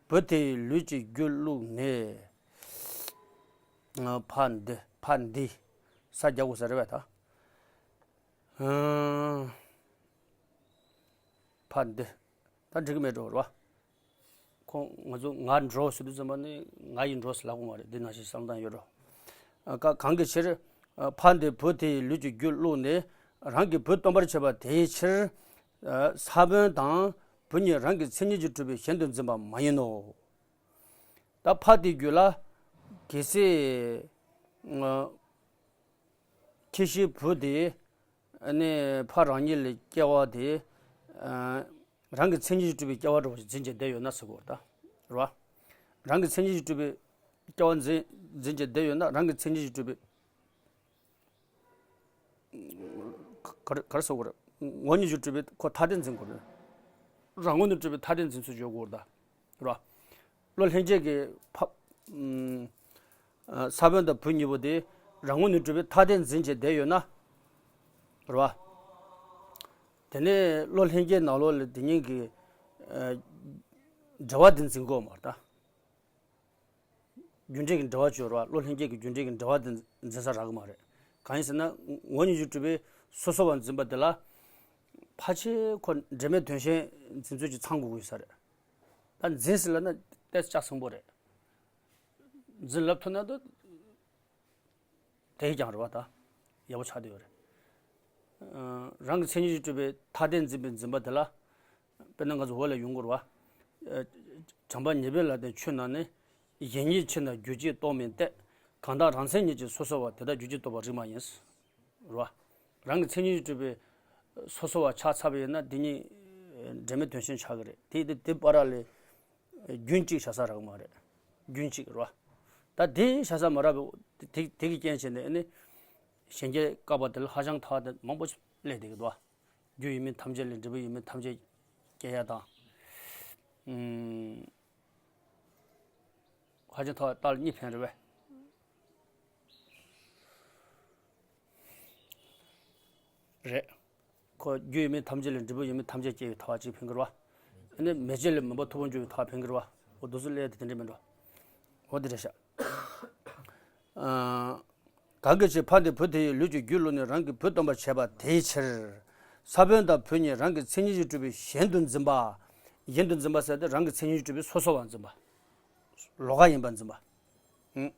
བུ་དེའི་ལུས་ཀྱི་རྒྱུད་བླུགས་ནས། ཕ་འདི་ཕ་འདི། ས་རྒྱག་དགོས་ས་རེད་པས་ད། ཕ་འདི། ད་འགྲིག་གི་མེད་འགྲོ་རེད་བ། ཁོང་ང་ཚོ་ང་འགྲོ་ཟེར་དུས་ཙམ་པ་ནི་ང་ཡི་འགྲོ་ཟེར་ལབ་དགོས་མ་རེད། འདི་ནང་བཞིན་བསམ་སྟངས་ཡོད་འགྲོ། ཨ། ཀ་གང་གི་ཕྱིར། ཨ། ཕ་འདི་བུ་དེའི་ལུས་ཀྱི་རྒྱུད་བླུགས་ནས་རང་གི་བུ་སྟོན་པར་བྱེད་པ་དེའི་ཕྱིར། ཨ། ས་བོན་དང་ བུ་ཉིད་རང་གི་མཚན་ཉིད་ཀྱིས་གྲུབ་པའི་གཞན་དུ་འཛིན་པ་མ་ཡིན་ནོ། ད་ཕ་དེའི་རྒྱུད་ལ་གལ་སྲིད་ཁྱེད་ཤི་བུ་དེ་ནི་ཕ་རང་ཉིད་ལས་སྐྱེ་བ་དེ་རང་གི་མཚན་ཉིད་ཀྱིས་གྲུབ་པའི་སྐྱེ་བ་འདྲ་བ་ཞིག་འཛིན་བྱས་བསྡད་ཡོད་ན་ཟེར་གོ་ད་རེད་བ། རང་གི་མཚན་ཉིད་ཀྱིས་གྲུབ་པའི་སྐྱེ་བ་འཛིན་འཛིན་བྱས་བསྡད་ཡོད་ན་རང་གི་མཚན་ཉིད་ཀྱིས་གྲུབ་པའི་ག་རེ་ག་རེ་ཟེར་དགོས་རེད། ངོ་བོ་ཉིད་ཀྱིས་གྲུབ་པའི་ཁོ་ཐ་དད་འཛིན་དགོས་རེད། རང་ངོས་ནས་གྲུབ་པའི་ཐ་དད་འཛིན་ཚུལ་བརྗོད་དགོས་རེད་ད། རེད་བ། བློ་ལྷན་སྐྱེས་ཀྱི་ཕ་ཨུམ་ས་བོན་དང་བུ་གཉིས་པོ་དེ་རང་ངོས་ནས་གྲུབ་པའི་ཐ་དད་འཛིན་བྱས་བསྡད་ཡོད་ན། རེད་བ། དེ་ནས་བློ་ལྷན་སྐྱེས་ནང་ལོགས་ལ་དེ་གཉིས་ཀྱི་ཨ་འབྲེལ་བ་དེ་འཛིན་དགོས་མ་རེད་ད། རྒྱུ་འབྲས་ཀྱི་འབྲེལ་བ་བརྗོད་རོགས། བློ་ལྷན་སྐྱེས་ཀྱི་རྒྱུ་འབྲས་ཀྱི་འབྲེལ་བ་དེ་འཛིན་ས་རག་གི་མ་རེད། གང་ཡིན་ཟེར་ན། ངོ་བོ་ཉིད་ཀྱིས་གྲུབ་པའི་སོ་སོ་བ་འཛིན་པ་དེ་ལ་ཕལ་ཆེར་ཁོ་འབྲེལ་མེད་དོན་གཞན་འཛིན་ཚུལ་གྱིས་ཚང་དགོས་ཀྱི་ཡོད་ས་རེད། ད་འཛིན་ཟེར་ལབ་ན་ཏོག་ཙམ་ཆགས་སོང་པོ་རེད། འཛིན་ལབ་ཐུབ་ན་ད་དེ་ཡིས་ཀྱང་རེད་བ། ད་ཡག་པོ་ཆགས་བསྡད་ཡོད་རེད། ཨ་རང་གི་མཚན་ཉིད་ཀྱིས་གྲུབ་པའི་ཐ་དད་འཛིན་པའི་འཛིན་པ་དེ་ལ། དཔེར་ན་ང་ཚོ་འོག་ལ་ཡོང་གི་རེད་བ། ཨ་བྱམས་པ་ཉེར་སྦས་ལ་དང་ཆོས་རྣམས་ནི། གཞན་ཉིད་ཕྱིར་ན་རྒྱུ་གཅིག་རྟོགས་མིན་ཏེ། གང་དག་རང་མཚན་ཉིད་ཀྱིས་སོ་སོ་བ། དེ་དག་རྒྱུ་གཅིག་རྟོགས་པ་རིགས་མ་ཡིན། རེད་བ། རང་གི་མཚན་ཉིད་ཀྱིས་གྲུབ་པའི་སོ་སོ་བ་ཆགས་ཚར་བ་ཡིན་ན་དེ་ཉིད་འབྲེལ་མེད་དོན་གཞན་ཆགས་ཀྱི་རེད། དེ་དེ་དེ་བར་ལ་རྒྱུན་གཅིག་བྱ་ས་རག་གི་མ་རེད། རྒྱུན་གཅིག་རེད་བ། ད་དེ་བྱ་ས་མ་རག་པའི་དེ་དེ་གི་རྐྱེན་བྱས་ནས་ཨ་ནི་གཞན་སྐྱེ་བཀག་པ་དེ་ལ་ཧ་ཅང་ཐལ་བ་དེ་མང་པོ་སླེབས་བསྡད་ཀྱི་འདུག་བ། རྒྱུ་ཡོད་མིན་ཐམས་ཅད་ལས། འབྲས་བུ་ཡོད་མིན་ཐམས་ཅད་སྐྱེ་ཡ་དང་། ཨུམ། ཧ་ཅང་ཐལ་བ་ལྟ་ལ་གཉིས་ཕན་རེད་པས། རེད། ཁོ་རྒྱུ་ཡོད་མིན་ཐམས་ཅད་ལས། འབྲས་བུ་ཡོད་མིན་ཐམས་ཅད་སྐྱེ་བའི་ཐལ་བ་གཅིག་ཕན་གྱི་རེད་བ། ཨ་ནི་མེ་ལྕེ་ལས་མུན་པ་མཐུག་པོ་འཇོམས་པའི་ཐལ་བ་ཕན་གྱི་རེད་བ། འོ་དེ་ཚོ་ལས་དེ་དེ་འདྲ་མིན་འགྲོ། འོ་དེ་རེད་ཤག་ཨ། གང་གི་ཕྱིར་ཕ་དེ་བུ་དེ་ཡི་ལུས་ཀྱི་རྒྱུ་བླུགས་ནས་རང་གི་བུ་སྟོན་པར་བྱེད་པ་དེའི་ཕྱིར། ས་བོན་དང་བུ་གཉིས་རང་གི་མཚན་ཉིད་ཀྱིས་གྲུབ་པའི་གཞན་དུ་འཛིན་པ། གཞན་དུ་འཛིན་པ་ཟེར་ཏེ་རང་གི་མཚན་ཉིད་ཀྱིས་གྲུབ་པའི་སོ་སོ་བ་འཛིན་པ། ལོགས་ཀ་ཡིན་པར་འཛིན་པ། ཨང་།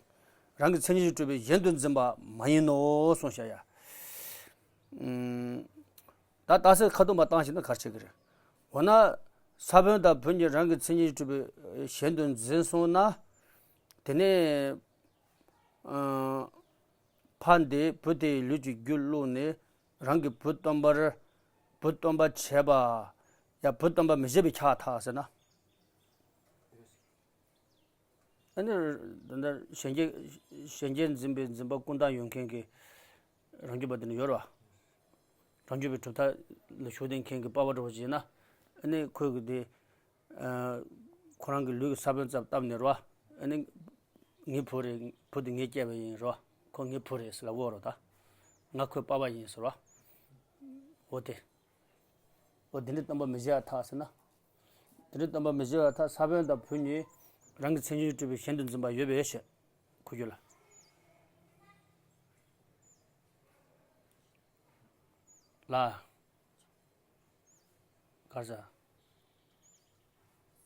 རང་གི་མཚན་ཉིད་ཀྱིས་གྲུབ་པའི་གཞན་དུ་འཛིན་པ་མ་ཡིན་ནོ་གསུངས་བཞག་ཡ། ཨང་། ད་རྟགས་གསལ་ཁ་ཐུག་མ་བཏང་ཞིག་ན་ག་རེ་བྱེད་ཀྱི་རེད། འོ་ན། ས་བོན་དང་བུ་གཉིས་རང་གི་མཚན་ཉིད་ཀྱིས་གྲུབ་པའི་གཞན་དུ་འཛིན་སོང་ན། དེ་ནས། ཨང་། ཕ་འདི་བུ་དེའི་ལུས་ཀྱི་རྒྱུ་བླུགས་ནས་རང་གི་བུ་སྟོན་པར། བུ་སྟོན་པར་བྱེད་པ། ཡ་བུ་སྟོན་པར་མི་བྱེད་པའི་ཁྱབ་པ་ཐལ་ཟེར་ན། ཨ་ནི་ད་ལྟ་གཞན་སྐྱེ་གཞན་སྐྱེ་འཛིན་པའི་འཛིན་པ་ཀུན་བཏགས་ཡོད་མཁན་གྱི་རང་རྒྱུད་པ་དེ་འདྲ་ཡོད་རེད་བ། རང་རྒྱུད་པའི་གྲུབ་མཐའ་ལ་ཞུགས་བསྡད་མཁན་གྱི་པ་ཕ་འདྲ་བོ་ཅིག་ཡིན་ན། ཨ་ནི་ཁོས་གི་དེ། ཨ། ཁོ་རང་གི་ལུས་ཀྱི་ས་བོན་ཙམ་བཏབ་ནས་རེད་བ། ཨ་ནི་ངའི་བུ་རེད། བུ་དེ་ངས་སྐྱེས་པ་ཡིན་རེད་བ། ཁོ་ངའི་བུ་རེད་ཟེར་ལབ་ཀྱི་ཡོད་རེད་ད། ང་ཁོའི་པ་ཕ་ཡིན་ཟེར་བ། འོ་དེ། འོ་དེ་འདྲའི་སྟོན་པ་མི་བྱེད་པར་ཐལ་ཟེར་ན། དེ་འདྲའི་སྟོན་པ་མི་བྱེད་པར་ཐལ། ས་བོན་དང་བུ་གཉིས་རང་གི་མཚན་ཉིད་ཀྱིས་གྲུབ་པའི་གཞན་དུ་འཛིན་པ་ཡོད་པའི་ཕྱིར། ཁོ་རྒྱུད་ལ། ལ། གར་ཟ།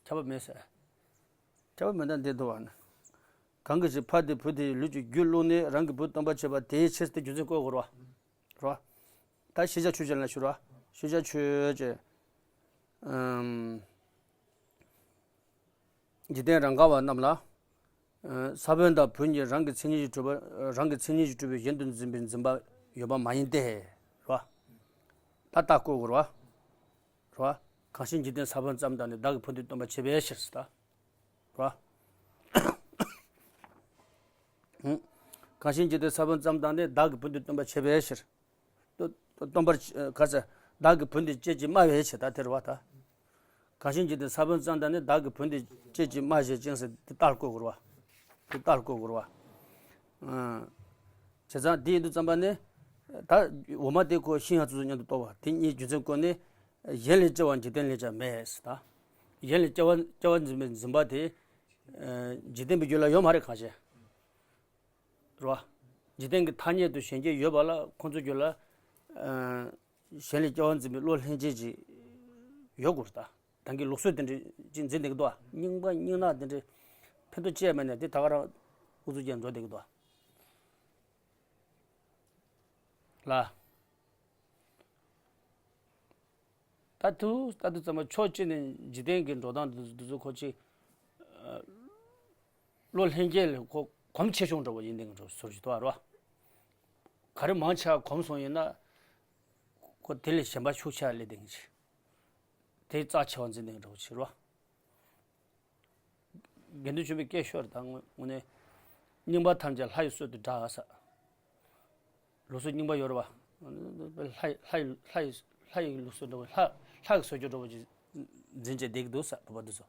ཁྱབ་པ་མེད་ཟེར། ཁྱབ་པ་མེད་ན་འདི་འདུག་བ་ན། གང་གི་ཕྱིར་ཕ་དེ་བུ་དེའི་ལུས་ཀྱི་རྒྱུ་བླུགས་ནས་རང་གི་བུ་སྟོན་པར་བྱེད་པ་དེའི་ཕྱིར་ཏེ་རྒྱུ་མཚན་བཀོད་དགོས་རེད་བ། རེད་བ། ད་ཤེས་བྱ་ཆོས་ཅན་ལ་ཞུ་རེད་བ། ཤེས་བྱ་ཆོས་ཅན། ཨམ། འཇིག་རྟེན་རང་ག་བ་རྣམས་ལ། ཨ། ས་བོན་དང་བུ་གཉིས་རང་གི་མཚན་ཉིད་ཀྱིས་གྲུབ་པ། རང་གི་མཚན་ཉིད་ཀྱིས་གྲུབ་པའི་གཞན་དུ་འཛིན་པའི་འཛིན་པ་ཡོད་པ་མ་ཡིན་ཏེ། རེད་བ། ད་རྟགས་བཀོད་དགོས་རེད་བ། རེད་བ། གང་ཕྱིར་འཇིག་རྟེན་ས་བོན་ཙམ་བཏང་ནས་བདག་གི་བུ་འདི་སྟོན་པར་བྱེད་པའི་ཕྱིར་ཟེར་ད། རེད་བ། གང་ཕྱིར་འཇིག་རྟེན་ས་བོན་ཙམ་བཏང་ནས་བདག་གི་བུ་འདི་སྟོན་པར་བྱེད་པའི་ཕྱིར། སྟོན་པར་ག་ཟེར། བདག་གི་བུ་འདི་སྐྱེད་ཅིང་སྨྲ་བའི་ཕྱིར་ད་དེ་རེད་བ་ད། གང་ཕྱིར་འཇིག་རྟེན་ས་བོན་ཙམ་དང་ནི། བདག་གི་བུ་འདི་སྐྱེད་ཅིང་སྨྲ་བྱེད་ཅིང་ཟེར་དེ་རྟགས་བཀོད་དགོས་རེད་བ། དེ་རྟགས་བཀོད་དགོས་རེད་བ། བྱས་ཙང་དེ་ཡིན་དུས་ཙམ་པ་ནི། ད་འོ་མ་དེ་ཁོ་ཤིང་ཡང་ཚུལ་ཚུལ་མཉམ་དུ་གཏོགས་པ་དེ་གཉིས་རྒྱུ་མཚན་བཀོད་ནས། གཞན་ལས་སྐྱེ་བ་འཇིག་རྟེན་ལས་ཀྱང་མེད་ཟེར་ད། གཞན་ལས་སྐྱེ་བ་སྐྱེ་བ་འཛིན་པའི་འཛིན་པ་དེ། འཇིག་རྟེན་པའི་རྒྱུད་ལ་ཡོད་མ་རེད་གང་བྱས། རེད་བ། འཇིག་རྟེན་གྱི་ཐ་སྙད་དུ་གཞན་སྐྱེ་ཡོད་པ་ལ་ཁོང་ཚོའི་རྒྱུད་ལ། ཨ། གཞན་ལས་སྐྱེ་བ་འཛིན་པའི་བློ་ལྷན་སྐྱེས་ཅིག་ཡོད་དགོས་རེད་ད། ད་གིན་ལུགས་སྲོལ་དེ་འདྲ་ཅིག་འཛིན་བསྡད་ཀྱི་འདུག་བ། རྙིང་པ་རྙིང་ནག་དེ་འདྲ་ཕན་ཐོགས་ཅི་ཡང་མེད་ནས་དེ་ད་ག་རང་ཨུ་ཚུགས་ཅན་འགྲོ་བསྡད་ཀྱི་འདུག་བ། ལ། ད་དུ་ད་དུ་ཙམ་པ་ཕྱོགས་གཅིག་ནས་འཇིག་རྟེན་གྱི་འགྲོ་སྟངས་འདི་ཚོ་འདི་ཚོ་ཁོ་ཅིག་བློ་ལྷན་སྐྱེས་ལ་ཁོ་གོམས་ཆེ་ཆུང་འདྲ་བོ་ཡིན་ནའི་འགྲོ་ཟུར་ཞིག་ཐོག་རོ། ག་རེ་མང་ཆེ་བ་གོམས་སོང་ཡིན་ན་ཁོ་དེ་ལས་གཞན་པ་ཤུགས་ཆེ་བ་སླེབས་ནའི་ཅིག་དེ་རྩ་ཆེ་བ་འཛིན་ནའི་འགྲོ་ཅིག་རོ། དགེ་འདུན་ཆོས་འཕེལ་སྐད་ཤོར་དང་དངོས་གནས་རྙིང་པ་ཐམས་ཅད་ལྷ་ཡི་སྲོལ་དུ་བསྒྲགས་ས། ལུགས་སྲོལ་རྙིང་པ་ཡོད་རེད་བ། ལྷ་ཡི་ལྷ་ཡི་ལྷ་ཡི་ལྷ་ཡི་ལུགས་སྲོལ་འདྲ་བོ་ལྷ་ལྷ་ཡི་སྲོལ་རྒྱུན་འདྲ་བོ་ཅིག་འཛིན་བྱས་བསྡད་ཀྱི་འདུག་ས། བོད་པ་འདི་ཚོ།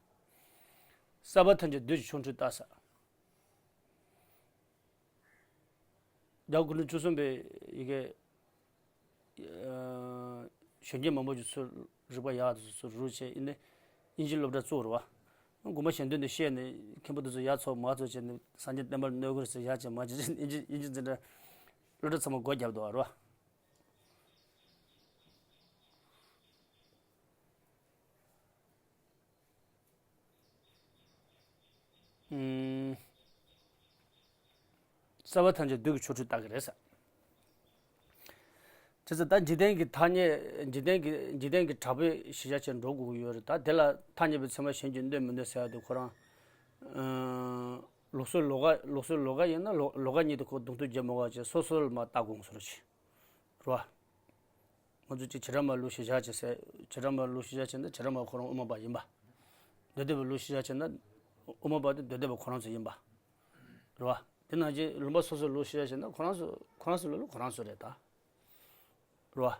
གསར་པ་ཐམས་ཅད་བདུད་ཀྱི་ཆོ་འཕྲུལ་ལྟ་ས། རྒྱལ་བ་སྐུ་ཕྲེང་བཅུ་གསུམ་པའི་ཡི་གེ་གཞོན་སྐྱེས་མང་པོ་ཞིག་ཚུར་རིག་པ་ཡག་དེ་ཚོ་ཚུར་རུབ་བྱས་ཨིན་ནས་དབྱིན་ཇིའི་སློབ་གྲྭ་བཙུགས་རེད་བ། དགོངས་པ་གཞན་དོན་དུ་བཤད་ནས་མཁན་པོ་དེ་ཚོ་ཡག་ཚོགས་མ་ཚོགས་བྱས་ནས་སངས་རྒྱས་བསྟན་པར་གནོད་ཀྱི་རེད་ཟེར་ཡག་བྱས་མ་བྱས་བྱས་ནས་དབྱིན་ཇི་དབྱིན་ཇི་འཛིན་གྲྭ་སློབ་གྲྭ་ཚང་མ་སྒོ་བརྒྱབ་འདུག་བ་རེད་བ། ཨུམ། གསར་པ་ཐམས་ཅད་བདུད་ཀྱི་ཆོ་འཕྲུལ་ལྟ་གི་རེད་ས། བྱས་ཙང་ད་འཇིག་རྟེན་གྱི་ཐ་སྙད། འཇིག་རྟེན་གྱི་འཇིག་རྟེན་གྱི་གྲགས་པའི་གཞི་བཞག་བྱས་འགྲོ་དགོས་ཀྱི་ཡོད་རེད། ད་དེ་ལ་ཐ་སྙད་པའི་ཚད་མ་གཞན་གྱིས་གནོད་མི་གནོད་ཟེར་ཡ་དེ་ཁོ་རང་། ཨང་། ལུགས་སྲོལ་ལོགས་ཀ་ལུགས་སྲོལ་ལོགས་ཀ་ཡིན་ན་ལོགས་ལོགས་ཀ་གཉིས་དེ་ཁོ་གདོང་ཐུག་རྒྱབ་མ་དགོས་པ་བྱས་སོ་སོ་ལ་མར་ལྟ་དགོས་བཟོ་འདྲ་ཅིག་རེད་བ། ང་ཚོ་ཅིག་བྱེ་བྲག་སྨྲ་ལུགས་གཞིར་བཞག་བྱས་ཟེར། བྱེ་བྲག་སྨྲ་ལུགས་གཞིར་བཞག་བྱས་ན་བྱེ་བྲག་སྨྲ་ཁོ་རང་དབུ་མ་པ་ཡིན་པ། མདོ་སྡེ་པའི་ལུགས་གཞིར་བཞག་བྱས་ན་དབུ་མ་པ་དེ་མདོ་སྡེ་པ་ཁོ་རང་ཚོ་ཡིན་པ། རེད་བ། དེ་ནང་བཞིན་ལུང་པ་སོ་སོའི་ལུགས་གཞིར་བཞག་བྱས་ན་ཁོ་རང་ཚོ་ཁོ་རང་ཚོའི་ལུགས་ལ་ཁོ་རང་ཚོ་རེད་ད། རེད་བ།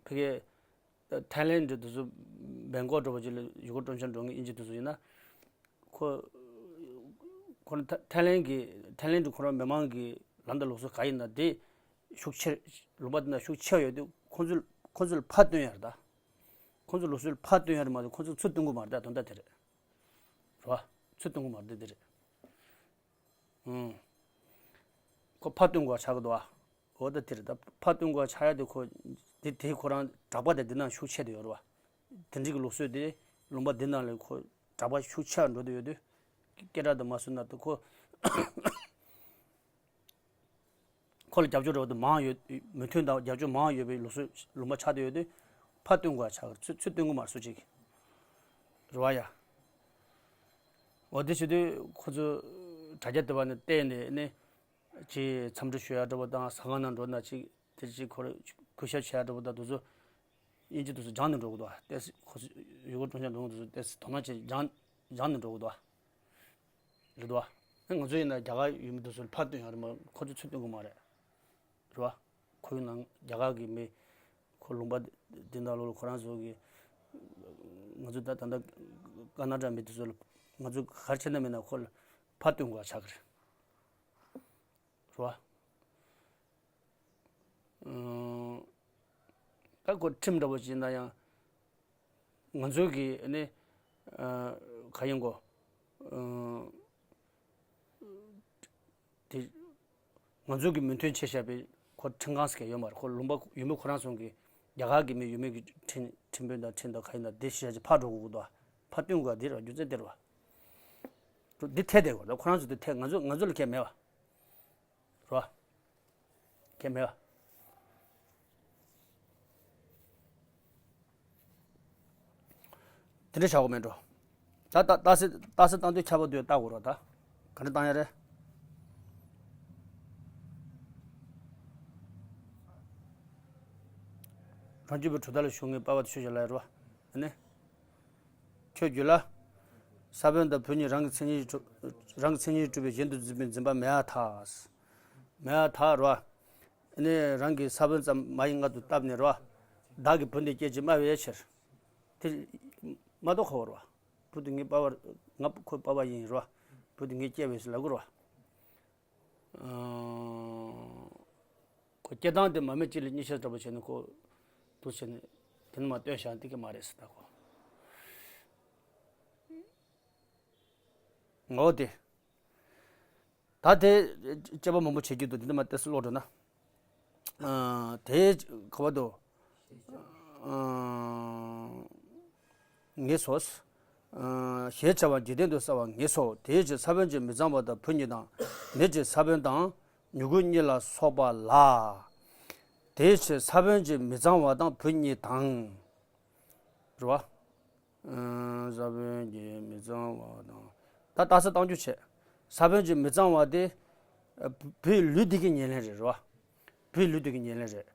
ཕ་གི་ཐའི་ལེན་འདྲ་དེ་ཚོ་བེང་ཀོག་འདྲ་བོ་ཅིག་ལ་ཡུལ་སྐོར་སྤྲོ་འཆམ་འགྲོ་མཁན་དབྱིན་ཇི་དེ་ཚོ་ཡིན་ན། ཁོ་ཁོ་རང་ཐ་ཐའི་ལེན་གྱི་ཐའི་ལེན་གྱི་ཁོ་རང་མི་མང་གི་ལམ་དང་ལུགས་སྲོལ་ག་ཡིན་ན་དེ་ཤུགས་ཆེ། ལུང་པ་དེ་ན་ཤུགས་ཆེ་བ་ཡོད་དུས་ཁོ་ཚོས་ཁོ་ཚོས་ཕར་སྟོན་ཡ་རེད་ད། ཁོ་ཚོས་ལུགས་སྲོལ་ཕར་སྟོན་ཡ་རེད་མ་གཏོགས་ཁོ་ཚོས་ཚུར་སྟོན་གི་མ་རེད་ད། དོན་དག་དེ་རེད། རེད་བ། ཚུར་སྟོན་གི་མ་རེད་དེ་རེད། ཨང་། ཁོ་ཕར་སྟོན་དགོས་པ་ཆགས་ཀྱི་འདུག་བ། འོ་ད་དེ་རེད་ད། ཕར་སྟོན་དགོས་པ་ཆགས་ཡ་དེ་ཁོ། དེ་དེ་ཁོ་རང་གྲགས་པ་དེ་འདི་ན་ཤུགས་ཆེ་དེ་ཡོད་རེད་བ། དེ་འདྲའི་གི་ལུགས་སྲོལ་དེ་ལུང་པ་འདི་ནང་ལ་ཁོ་གྲགས་པ་ཤུགས་ཆེ་བ་འགྲོ་དེ་ཡོད་དུས། སྐད་གྲགས་དེ་མ་སོན་ན་དེ་ཁོ། ཁོ་ལ་རྒྱབ་སྐྱོར་འདྲ་བོ་དེ་མང་ཡོད། མོས་མཐུན་དང་རྒྱབ་སྐྱོར་མང་ཡོད་པའི་ལུགས་སྲོལ་ལུང་པ་ཆགས་བསྡད་ཡོད་དུས། ཕར་སྟོན་དགོས་པ་ཆགས་ཀྱི་རེད། ཚུར་ཚུར་སྟོན་གི་མ་རེད་སུ་གཅིག་གིས། རེད་བ་ཡ། འོ་དེ་བྱེད་དུས་ཁོ་ཚོས་དྲ་རྒྱ་དེ་བ་ནས་བལྟས་ནས་ནི། ཅིག་འཚམས་འདྲི་ཞུ་ཡ་འདྲ་བོ་དང་ཟ་ཁང་ནང་འགྲོ་ན་ཅིག་དེ་ཅིག་ཁོ་རང་གུས་ཞབས་བྱེད་ཡ་འདྲ་བོ་དང་དེ་ཚོ། དབྱིན་ཇི་དེ་ཚོ་སྦྱངས་ནས་འགྲོ་གི་འདུག་བ། ཏོག་ཙམ་ཁོ་ཚོ་ཡུལ་སྐོར་སྤྲོ་འཆམ་འགྲོ་མཁན་དེ་ཚོ་ཏོག་ཙམ་དོ་སྣང་བྱས་སྦྱངས་སྦྱངས་ནས་འགྲོ་གི་འདུག་བ། རེད་འདུག་བ། ང་ཚོ་ཡིན་ན་རྒྱ་གར་ཡུལ་མི་དེ་ཚོ་ལ་ཕར་སྟོན་ཡོང་རེད་མ་གཏོགས་ཁོ་ཚོས་ཚུར་སྟོན་གི་མ་རེད། རེད་བ། ཁོ་ཡིན་ན་རྒྱ་གར་གྱི་མི། ཁོ་ལུང་པ་འདི་འདྲ་ལོ་ལ་ཁོ་རང་ཚོ་གི། ང་ཚོ་ད་ད་ལྟ་ཀ་ན་ཌ་མི་དེ་ཚོ་ལ་ང་ཚོ་ག་རེ་བྱས་ན་མིན་ན་ཁོ་ལ་ཕར་སྟོན་དགོས་པ་ཆགས་ཀྱི་རེད། རེད་བ། ཨང་། ད་ཁོ་ཁྲིམས་འདྲ་བོ་ཅིག་ཡིན་ན་ཡང་། ང་ཚོའི་གི་ནི། ཨ། ག་ཡིན་གོ། ཨང་། དེ། ང་ཚོའི་གི་མོས་མཐུན་བྱས་བཞག་པའི་ཁོ་ཁྲིམས་ཁང་ཟེར་མཁན་ཡོད་མ་རེད། ཁོ་ལུང་པ་ཡུལ་མི་ཁོ་རང་ཚོ་གི་རྒྱ་གར་གི་མི་ཡུལ་མི་གི་ཁྲིམས་ཁྲིམས་དཔོན་དང་ཁྲིམས་དང་ག་ཡིན་ན་དེ་ཤེས་བྱ་ཅིག་ཕར་འགྲོ་དགོས་ཀྱི་འདུག་ཕར་སྟོན་དགོས་པ་འདི་རེད་བ། རྒྱུ་མཚན་དེ་རེད་བ། འདི་ཐད་དེ་དགོས་རེད། ཁོ་རང་ཚོ་དེ་ཐད། ང་ཚོ་ང་ཚོ་ལ་ཁྱད་མེད་བ། རོ། ཁྱད་མེད་པ། དེ་འདྲ་བྱ་དགོས་མེད་འགྲོ། ད་ལྟ་ལྟ་ས་ལྟ་ས་བཏང་དུས་ཁྱབ་པ་དུ་ལྟ་དགོས་རོགས། ད་ག་འདྲ་བཏང་ཡ་རེད། རང་རྒྱུད་པའི་གྲུབ་མཐའ་ལ་ཞུགས་ངེས་པ་བ་དེ་ཆོས་ཅན་ལ་ཡོད་རེད་བ། ཨ་ནི། ཁྱོད་རྒྱུད་ལ། ས་བོན་དང་བུ་གཉིས་རང་གི་མཚན་ཉིད་གྲུབ། རང་གི་མཚན་ཉིད་གྲུབ་པའི་གཞན་དུ་འཛིན་པའི་འཛིན་པ་མེད་པར་ཐལ། མེད་པར་ཐལ་རོ། ཨ་ནི་རང་གི་ས་བོན་ཙམ་མ་ཡིན་ངག་ཏུ་བཏབ་ནས་རོ། བདག་གི་བུ་འདི་སྐྱེད་ཅེས་སྨྲ་བའི་ཕྱིར། དེ། མ་གཏོགས་ཁོ་བོར་བ། བུ་དེ་ངའི་པ་བ། ང་ཁོའི་པ་བ་ཡིན་རོ། བུ་དེ་ངའི་སྐྱེ་བས་ཟེར་ལབ་དགོས་རོ། ཨང་། ཁོ་སྐྱེ་སྟངས་དེ་མ་སྨད་གཅིག་ལས་གཉིས་ཆ་འདྲ་པོ་བྱས་ནས་ཁོ། འདུག་བྱས་ནས། དེ་ནི་མ་སྟོན་བཞག་འདི་ག་མ་རེད་ཟེར་ད་ཁོ། ངོ་དེ། ད་དེ་དཔྱད་པ་མང་པོ་བྱེད་རྒྱུ་འདུག་འདི་འདྲ་མ་ཏོག་ཙམ་ཀློག་འགྲོ་ན། ཨ། དེ་ག་བ་དུ། ཨ། ངེས་སོ། ཨ། ཞེས་བྱ་བ་འཇིག་རྟེན་དུ་གསལ་བར་ངེས་སོ། དེའི་ཕྱིར་ས་བོན་གྱི་མི་གཙང་བ་དང་བུ་གཉིས་དང་། མེ་ལྕེའི་ས་བོན་དང་། མྱུ་གུ་གཉིས་ལ་སོགས་པ་ལ། དེའི་ཕྱིར་ས་བོན་གྱི་མི་གཙང་བ་དང་བུ་གཉིས་དང་། རེད་བ། ཨ། ས་བོན་གྱི་མི་གཙང་བ་དང་། ད་རྟགས་གསལ་གཏོང་རྒྱུ་བྱས། ས་བོན་གྱི་མི་གཙང་བ་དེ། ཨ། བུ་བུའི་ལུས་དེ་གི་ཉེར་ལེན་རེད། རེད་བ། བུའི་ལུས་དེ་གི་ཉེར་ལེན་རེད།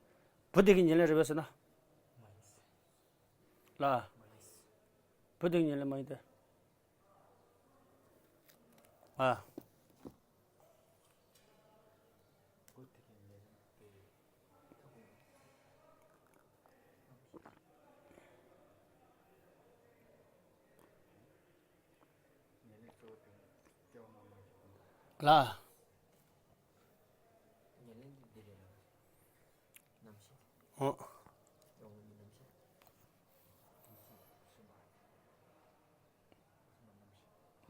བུ་དེ་གི་ཉེར་ལེན་རེད་པས་ཟེར་ན། ལ། བུ་དེ་གི་ཉེར་ལེན་མ་ཡིན་ཏེ། ཨ། ལ། ཨོ།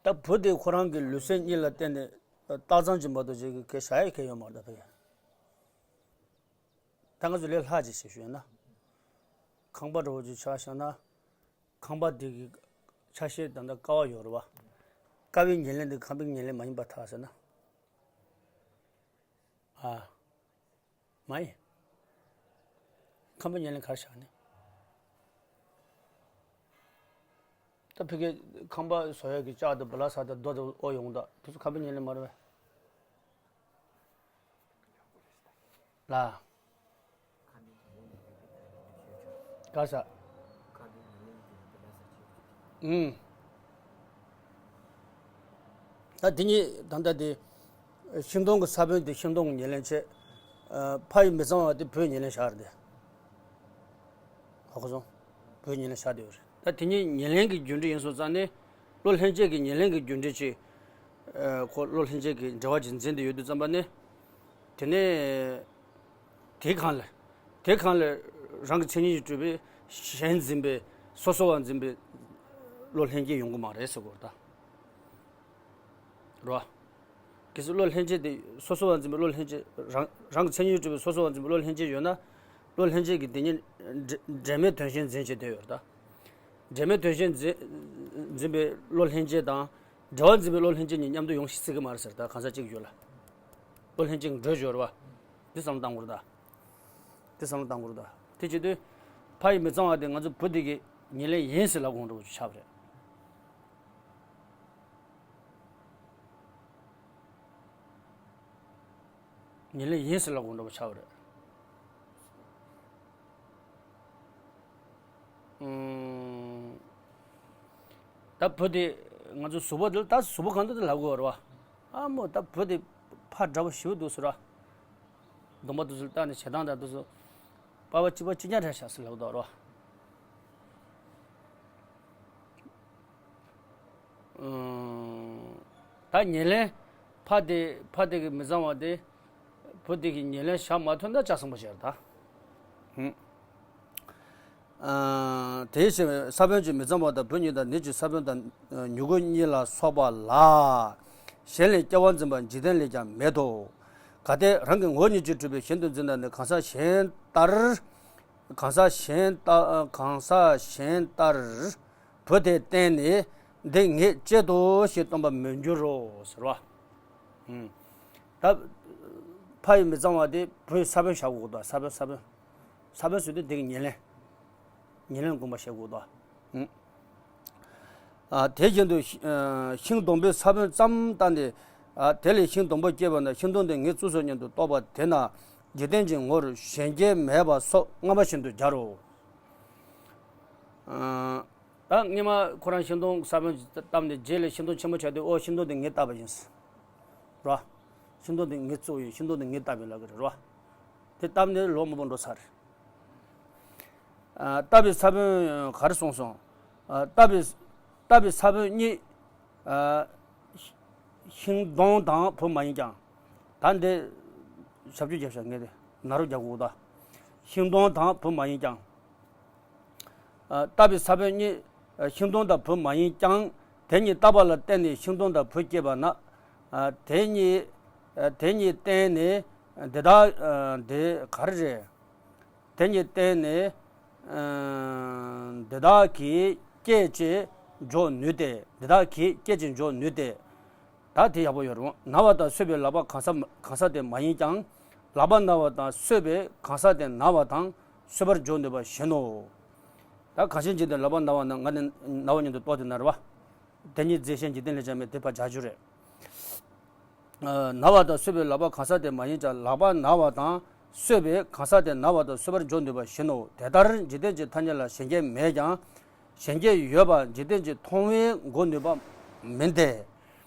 ད་བུ་དེ་ཁོ་རང་གི་ལུས་སེམས་གཉིས་ལ་བརྟེན་ནས་རྟགས་གཙང་གི་མ་གཏོགས་ཅིག་གི་གེ་བྱ་ཡི་གེ་ཡོད་མ་རེད་ད་ཕ་གི། ད་ང་ཚོ་ལས་སླ་ཅིག་བྱེད་ཤོད་ན། ཁང་པ་འདྲ་བོ་ཅིག་ཆགས་བཞག་ན། ཁང་པ་དེ་གི་ཆ་ཤས་ད་ལྟ་ཀ་བ་ཡོད་རེད་བ། ཀ་བའི་ཉེར་ལེན་དེ་ཁང་པའི་ཉེར་ལེན་མ་ཡིན་པར་ཐལ་ཟེར་ན། ཨ། མ་ཡིན། ཁང་པའི་ཉེར་ལེན་ག་རེ་བཞག་ནས། ད་ཕ་གི་ཁང་པ་བཟོ་ཡག་གི་ལྕགས་དང་བུ་ལ་ས་དང་རྡོ་དང་ཨོ་ཡོང་ད་དེ་ཚོ་ཁང་པའི་ཉེར་ལེན་མ་རེད་པས། ལ། ག་ས། ཨུམ། ད་དེ་གཉིས་ད་ལྟ་དེ། ཤིང་སྡོང་གི་ས་བོན་དེ་ཤིང་སྡོང་གི་ཉེར་ལེན་བྱས། ཨ། ཕ་ཡི་མི་གཙང་བ་དེ་བུའི་ཉེར་ལེན་བཞག་རེད་དེ། ཧ་གོ་སོང་། བུའི་ཉེར་ལེན་བཞག་བསྡད་ཡོད་རེད། ད་དེ་གཉིས་ཉེར་ལེན་གྱི་རྒྱུ་འབྲས་ཡིན་སོང་ཙང་ནི། བློ་ལྷན་སྐྱེས་ཀྱི་ཉེར་ལེན་གྱི་རྒྱུ་འབྲས་ཀྱི། ཨ། ཁོ་བློ་ལྷན་སྐྱེས་ཀྱི་འབྲེལ་བ་ཅིག་འཛིན་བསྡད་ཡོད་དུས་ཙམ་པ་ནི། དེ་ནས། དེའི་སྒང་ལ། དེའི་སྒང་ལ་རང་གི་མཚན་ཉིད་ཀྱིས་གྲུབ་པའི་གཞན་འཛིན་པའི་སོ་སོ་བ་འཛིན་པའི་བློ་ལྷན་སྐྱེས་ཡོང་གི་མ་རེད་ཟེར་དགོས་རེད་ད། རེད་བ། གལ་སྲིད་བློ་ལྷན་སྐྱེས་དེ་སོ་སོ་བ་འཛིན་པའི་བློ་ལྷན་སྐྱེས་རང་རང་གི་མཚན་ཉིད་ཀྱིས་གྲུབ་པའི་སོ་སོ་བ་འཛིན་པའི་བློ་ལྷན་སྐྱེས་ཡོད་ན། བློ་ལྷན་སྐྱེས་ཀྱི་དེ་ཉིད་འབྲེལ་འབྲེལ་མེད་དོན་གཞན་འཛིན་བྱས་བསྡད་ཡོད་རེད་ད། འབྲེལ་མེད་དོན་གཞན་འཛིན་འཛིན་པའི་བློ་ལྷན་སྐྱེས་དང་། འབྲེལ་བ་འཛིན་པའི་བློ་ལྷན་སྐྱེས་གཉིས་མཉམ་དུ་ཡོང་སྲིད་ཀྱི་མ་རེད་ཟེར་ད་གང་ཟག་གཅིག་རྒྱུད་ལ། བློ་ལྷན་སྐྱེས་འགྲོ་སྦྱོར་བ། འདི་བསམ་བློ་བཏང་དགོས་རེད་ད། འདི་བསམ་བློ་བཏང་དགོས་རེད་ད། དེ་བྱེད་དུས། ཕ་ཡི་མི་གཙང་བ་དེ་ང་ཚོ་བུ་དེ་གི་ཉེར་ལེན་ཡིན་ཟེར་ལབ་དགོས་འགྲོ་བ་ཆགས་པ་རེད། ཉེར་ལེན་ཡིན་ཟེར་ལབ་དགོས་འགྲོ་བ་ཆགས་པ་རེད། ཨུམ། ད་བུ་དེ་ང་ཚོ་གཟུགས་པོ་དེ་ད་གཟུགས་པོ་གང་འདུག་དེ་ལབ་དགོས་རེད་བ། ཨ་མོ་ད་བུ་དེ་ཕ་འདྲ་བོ་ཞེ་པོ་འདུག་ཟེར་བ། གདོང་པ་དེ་ཚོ་ལ་བལྟས་ནས་བྱེད་སྟངས་དང་དེ་ཚོ་པ་ཕ་གཅིག་པ་གཅིག་རྐྱང་འདྲ་ཤག་ཟེར་ལབ་དགོས་རེད་བ། ཨུམ། ད་ཉེར་ལེན། ཕ་དེ་ཕ་དེ་གི་མི་གཙང་བ་དེ། བུ་དེ་གི་ཉེར་ལེན་བཞག་མ་ཐུབ་ན་ལྕགས་སྲིན་པོ་ཞིག་རེད་ད། ཧུམ། ཨ། དེའི་ཕྱིར་ས་བོན་གྱི་མི་གཙང་བ་དང་བུ་གཉིས་དང་ནད་ཀྱི་ས་བོན་དང་མྱུ་གུ་གཉིས་ལ་སོགས་པ་ལ། གཞན་ལས་སྐྱེ་བ་འཛིན་པ་འཇིག་རྟེན་ལས་ཀྱང་མེད་དོ། གལ་ཏེ་རང་གི་ངོ་བོ་ཉིད་ཀྱིས་གྲུབ་པའི་གཞན་དུ་འཛིན་ན་ནི་གང་ཟག་གཞན་ལྟར། གང་ཟག་གཞན་ལྟ་གང་ཟག་གཞན་ལྟར། བུ་དེ་བརྟེན་ནས་འདི་ངེད་གཅེས་དོ་ཞེས་སྟོན་པར་མི་འགྱུར་རོ་ཟེར་བ། ཨུམ། ད་ཕ་ཡི་མི་གཙང་བ་དེ་བུའི་ས་བོན་བཞག་དགོས་འདུག་ས་བོན་ས་བོན། ས་བོན་ཟེར་དུས་འདི་གི་ཉེར་ལེན། ཉེར་ལེན་དགོངས་པ་བཞེས་དགོས་འདུག་ཨུམ། ཨ། དེ་བཞིན་དུ་ཤིང་སྡོང་པོའི་ས་བོན་ཙམ་བཏང་སྟེ། ཨ། དེ་ལས་ཤིང་སྡོང་པོ་སྐྱེས་པ་ན་ཤིང་སྡོང་དེ་ངེད་གཙོས་སོ་སྙམ་དུ་རྟོག་པ་དེས་ན་འཇིག་རྟེན་གྱི་ངོར་གཞན་སྐྱེ་མེད་པ་སོགས་སྔ་མ་བཞིན་དུ་སྦྱར་རོ། ཨ། ད་སྔོན་མ་ཁོ་རང་ཤིང་སྡོང་ས་བོན་བཏབ་ནས་རྗེས་ལ་ཤིང་སྡོང་ཆེན་པོ་ཆགས་དུས་ཨོ་ཤིང་སྡོང་དེ་ངས་བཏབ་པ་ཡིན། རོ། ཤིང་སྡོང་དེ་ངས་བཙུགས་ཡིན་ཤིང་སྡོང་དེ་ངས་བཏབ་ཡིན་ལབ་ཀྱི་རེད་རོ། དེ་བཏབ་ནས་ལོ་མང་པོ་འགྲོ་ཚར་རེད། ཨ། བཏབ་པའི་ས་བོན་ག་རེ་གསུངས་སོང་། ཨ། བཏབ་པའི་བཏབ་པའི་ས་བོན་གཉིས། ཨ། ཤིང་སྡོང་དང་བུ་མ་ཡིན་ཀྱང་། ད་འདི་ཞབས་ཀྱུ་རྒྱབ་ཤག་ངས་དེ་ན་རོ་རྒྱག་དགོས་ད། ཤིང་སྡོང་དང་བུ་མ་ཡིན་ཀྱང་། ཨ། བཏབ་པའི་ས་བོན་གཉིས། ཨ། ཤིང་སྡོང་དང་བུ་མ་ཡིན་ཀྱང་། དེ་གཉིས་བཏབ་པ་ལ་བརྟེན་ནས་ཤིང་སྡོང་དང་བུ་སྐྱེས་པ་ན། ཨ། དེ་གཉིས། ཨ། དེ་གཉིས་བརྟེན་ནས་འདི་དག་ཨ། འདི་ག་རེ་རེད། དེ་གཉིས་བརྟེན་ནས། ཨ། འདི་དག་གི་སྐད་ཅིག་འཇོག་ནུས་ཏེ། འདི་དག་གི་སྐད་ཅིག་འཇོག་ནུས་ཏེ། ད་དེ་ཡག་པོ་ཡོད་རུང་ན་བ་དང་སོས་པའི་ལག་པ་གང་ཟག་གང་ཟག་དེ་མ་ཡིན་ཀྱང་ ལག་པ་ན་བ་དང་གསོས་པའི་གང་ཟག་དེ་ན་བ་དང་གསོས་པར་འཇོག་ནུས་པ་བཞིན་ནོ། ད་གང་ཞིག་འཇིག་རྟེན་ལག་པ་ན་བ་ན་ང་ནི་ན་བ་ཉིད་དུ་རྟོགས་ཏེ་ན་རེ་བ། དེ་ཉིད་རྫས་གཞན་འཇིག་རྟེན་ལས་ཀྱང་མེད་དེ་ཕར་བྱ་རྒྱུ་རེད། ན་བ་དང་གསོས་པའི་ལག་པ་གང་ཟག་དེ་མ་ཡིན་ཀྱང་ལག་པ་ན་བ་དང་གསོས་པའི་གང་ཟག་དེ་ན་བ་དང་གསོས་པར་འཇོག་ནུས་པ་བཞིན་ནོ། དེ་ལྟར་འཇིག་རྟེན་གྱི་ཐ་སྙད་ལ་གཞན་སྐྱེ་མེད་ཀྱང་གཞན་སྐྱེ་ཡོད་པ་འཇིག་རྟེན་གྱི་མཐོང་བས་འགོག་ནུས་པ་མིན་ཏེ།